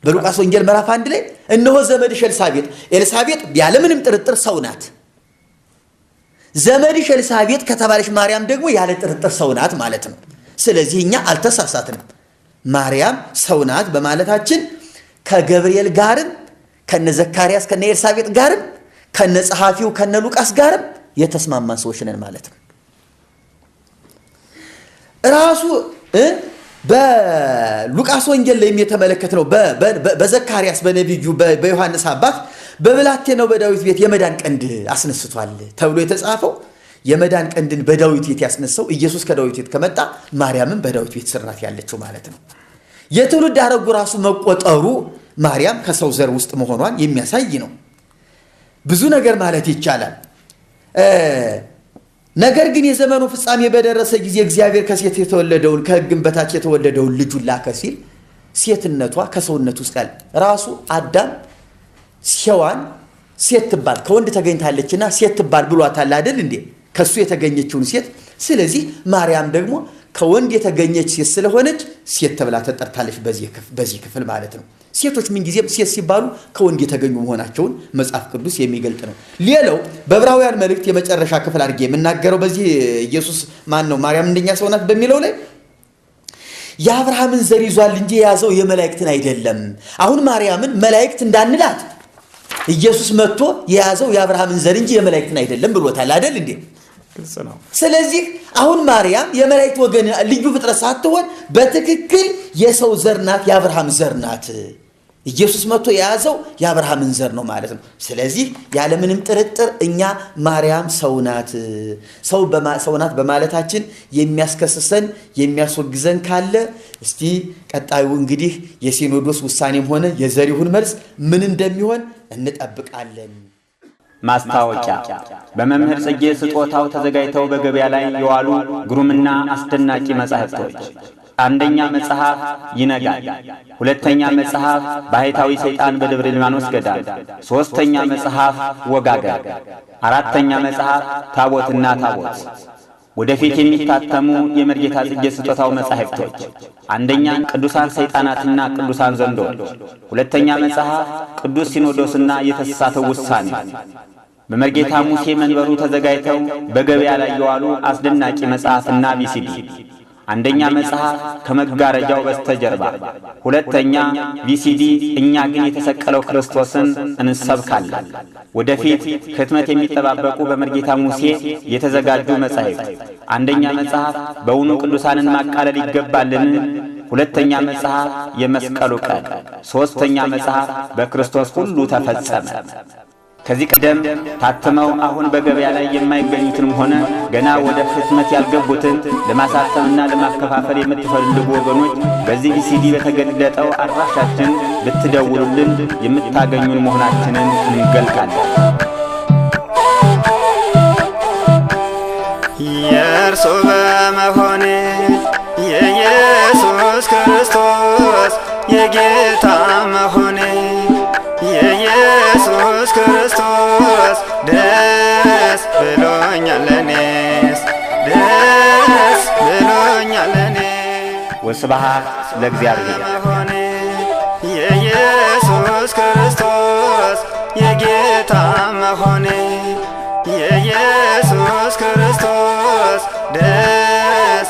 በሉቃስ ወንጌል ምዕራፍ 1 ላይ። እነሆ ዘመድሽ ኤልሳቤጥ፣ ኤልሳቤጥ ያለምንም ጥርጥር ሰው ናት። ዘመድሽ ኤልሳቤጥ ከተባለች ማርያም ደግሞ ያለ ጥርጥር ሰው ናት ማለት ነው። ስለዚህ እኛ አልተሳሳትንም። ማርያም ሰው ናት በማለታችን ከገብርኤል ጋርም፣ ከነ ዘካርያስ ከነ ኤልሳቤጥ ጋርም፣ ከነ ጸሐፊው ከነ ሉቃስ ጋርም የተስማማን ሰዎች ነን ማለት ነው። ራሱ በሉቃስ ወንጌል ላይ የተመለከትነው በዘካርያስ በነቢዩ በዮሐንስ አባት በብላቴናው በዳዊት ቤት የመዳን ቀንድ አስነስቷል ተብሎ የተጻፈው፣ የመዳን ቀንድን በዳዊት ቤት ያስነሳው ኢየሱስ ከዳዊት ቤት ከመጣ ማርያምም በዳዊት ቤት ስር ናት ያለችው ማለት ነው። የትውልድ ሐረጉ ራሱ መቆጠሩ ማርያም ከሰው ዘር ውስጥ መሆኗን የሚያሳይ ነው። ብዙ ነገር ማለት ይቻላል። ነገር ግን የዘመኑ ፍጻሜ በደረሰ ጊዜ እግዚአብሔር ከሴት የተወለደውን፣ ከሕግም በታች የተወለደውን ልጁን ላከ ሲል ሴትነቷ ከሰውነት ውስጥ ያለ፣ ራሱ አዳም ሔዋን ሴት ትባል ከወንድ ተገኝታለችና ሴት ትባል ብሏታል አይደል እንዴ? ከሱ የተገኘችውን ሴት። ስለዚህ ማርያም ደግሞ ከወንድ የተገኘች ሴት ስለሆነች ሴት ተብላ ተጠርታለች በዚህ ክፍል ማለት ነው። ሴቶች ምንጊዜም ሴት ሲባሉ ከወንድ የተገኙ መሆናቸውን መጽሐፍ ቅዱስ የሚገልጥ ነው። ሌላው በዕብራውያን መልእክት የመጨረሻ ክፍል አድርጌ የምናገረው በዚህ ኢየሱስ ማን ነው ማርያም እንደኛ ሰው ናት በሚለው ላይ የአብርሃምን ዘር ይዟል እንጂ የያዘው የመላእክትን አይደለም። አሁን ማርያምን መላእክት እንዳንላት ኢየሱስ መጥቶ የያዘው የአብርሃምን ዘር እንጂ የመላእክትን አይደለም ብሎታል አይደል እንዴ? ስለዚህ አሁን ማርያም የመላእክት ወገን ልዩ ፍጥረት ሳትሆን በትክክል የሰው ዘር ናት፣ የአብርሃም ዘር ናት። ኢየሱስ መጥቶ የያዘው የአብርሃምን ዘር ነው ማለት ነው። ስለዚህ ያለምንም ጥርጥር እኛ ማርያም ሰው ናት፣ ሰው ናት በማለታችን የሚያስከስሰን የሚያስወግዘን ካለ እስቲ ቀጣዩ እንግዲህ የሲኖዶስ ውሳኔም ሆነ የዘሪሁን መልስ ምን እንደሚሆን እንጠብቃለን። ማስታወቂያ በመምህር ጽጌ ስጦታው ተዘጋጅተው በገበያ ላይ የዋሉ ግሩምና አስደናቂ መጻሕፍቶች። አንደኛ መጽሐፍ ይነጋል፣ ሁለተኛ መጽሐፍ ባሕታዊ ሰይጣን በደብረ ሊባኖስ ገዳም፣ ሦስተኛ መጽሐፍ ወጋገን፣ አራተኛ መጽሐፍ ታቦትና ታቦት። ወደፊት የሚታተሙ የመርጌታ ጽጌ ስጦታው መጻሕፍቶች አንደኛ ቅዱሳን ሰይጣናትና ቅዱሳን ዘንዶዎች፣ ሁለተኛ መጽሐፍ ቅዱስ ሲኖዶስና የተሳሳተው ውሳኔ። በመርጌታ ሙሴ መንበሩ ተዘጋጅተው በገበያ ላይ የዋሉ አስደናቂ መጽሐፍና ቪሲዲ። አንደኛ መጽሐፍ ከመጋረጃው በስተጀርባ፣ ሁለተኛ ቪሲዲ እኛ ግን የተሰቀለው ክርስቶስን እንሰብካለን። ወደፊት ህትመት የሚጠባበቁ በመርጌታ ሙሴ የተዘጋጁ መጻሕፍት አንደኛ መጽሐፍ በውኑ ቅዱሳንን ማቃለል ይገባልን? ሁለተኛ መጽሐፍ የመስቀሉ ቀን፣ ሦስተኛ መጽሐፍ በክርስቶስ ሁሉ ተፈጸመ። ከዚህ ቀደም ታትመው አሁን በገበያ ላይ የማይገኙትንም ሆነ ገና ወደ ህትመት ያልገቡትን ለማሳተምና ለማከፋፈል የምትፈልጉ ወገኖች በዚህ ቪሲዲ በተገለጠው አድራሻችን ብትደውሉልን የምታገኙን መሆናችንን እንገልጣለን። የእርሱ በመሆኔ የኢየሱስ ክርስቶስ የጌታ መሆኔ የኢየሱስ ክርስቶስ ደስ ብሎኛል እኔስ ደስ ብሎኛል እኔ። ወስብሐት ለእግዚአብሔር። የኢየሱስ ክርስቶስ የጌታ መሆኔ የኢየሱስ ክርስቶስ ደስ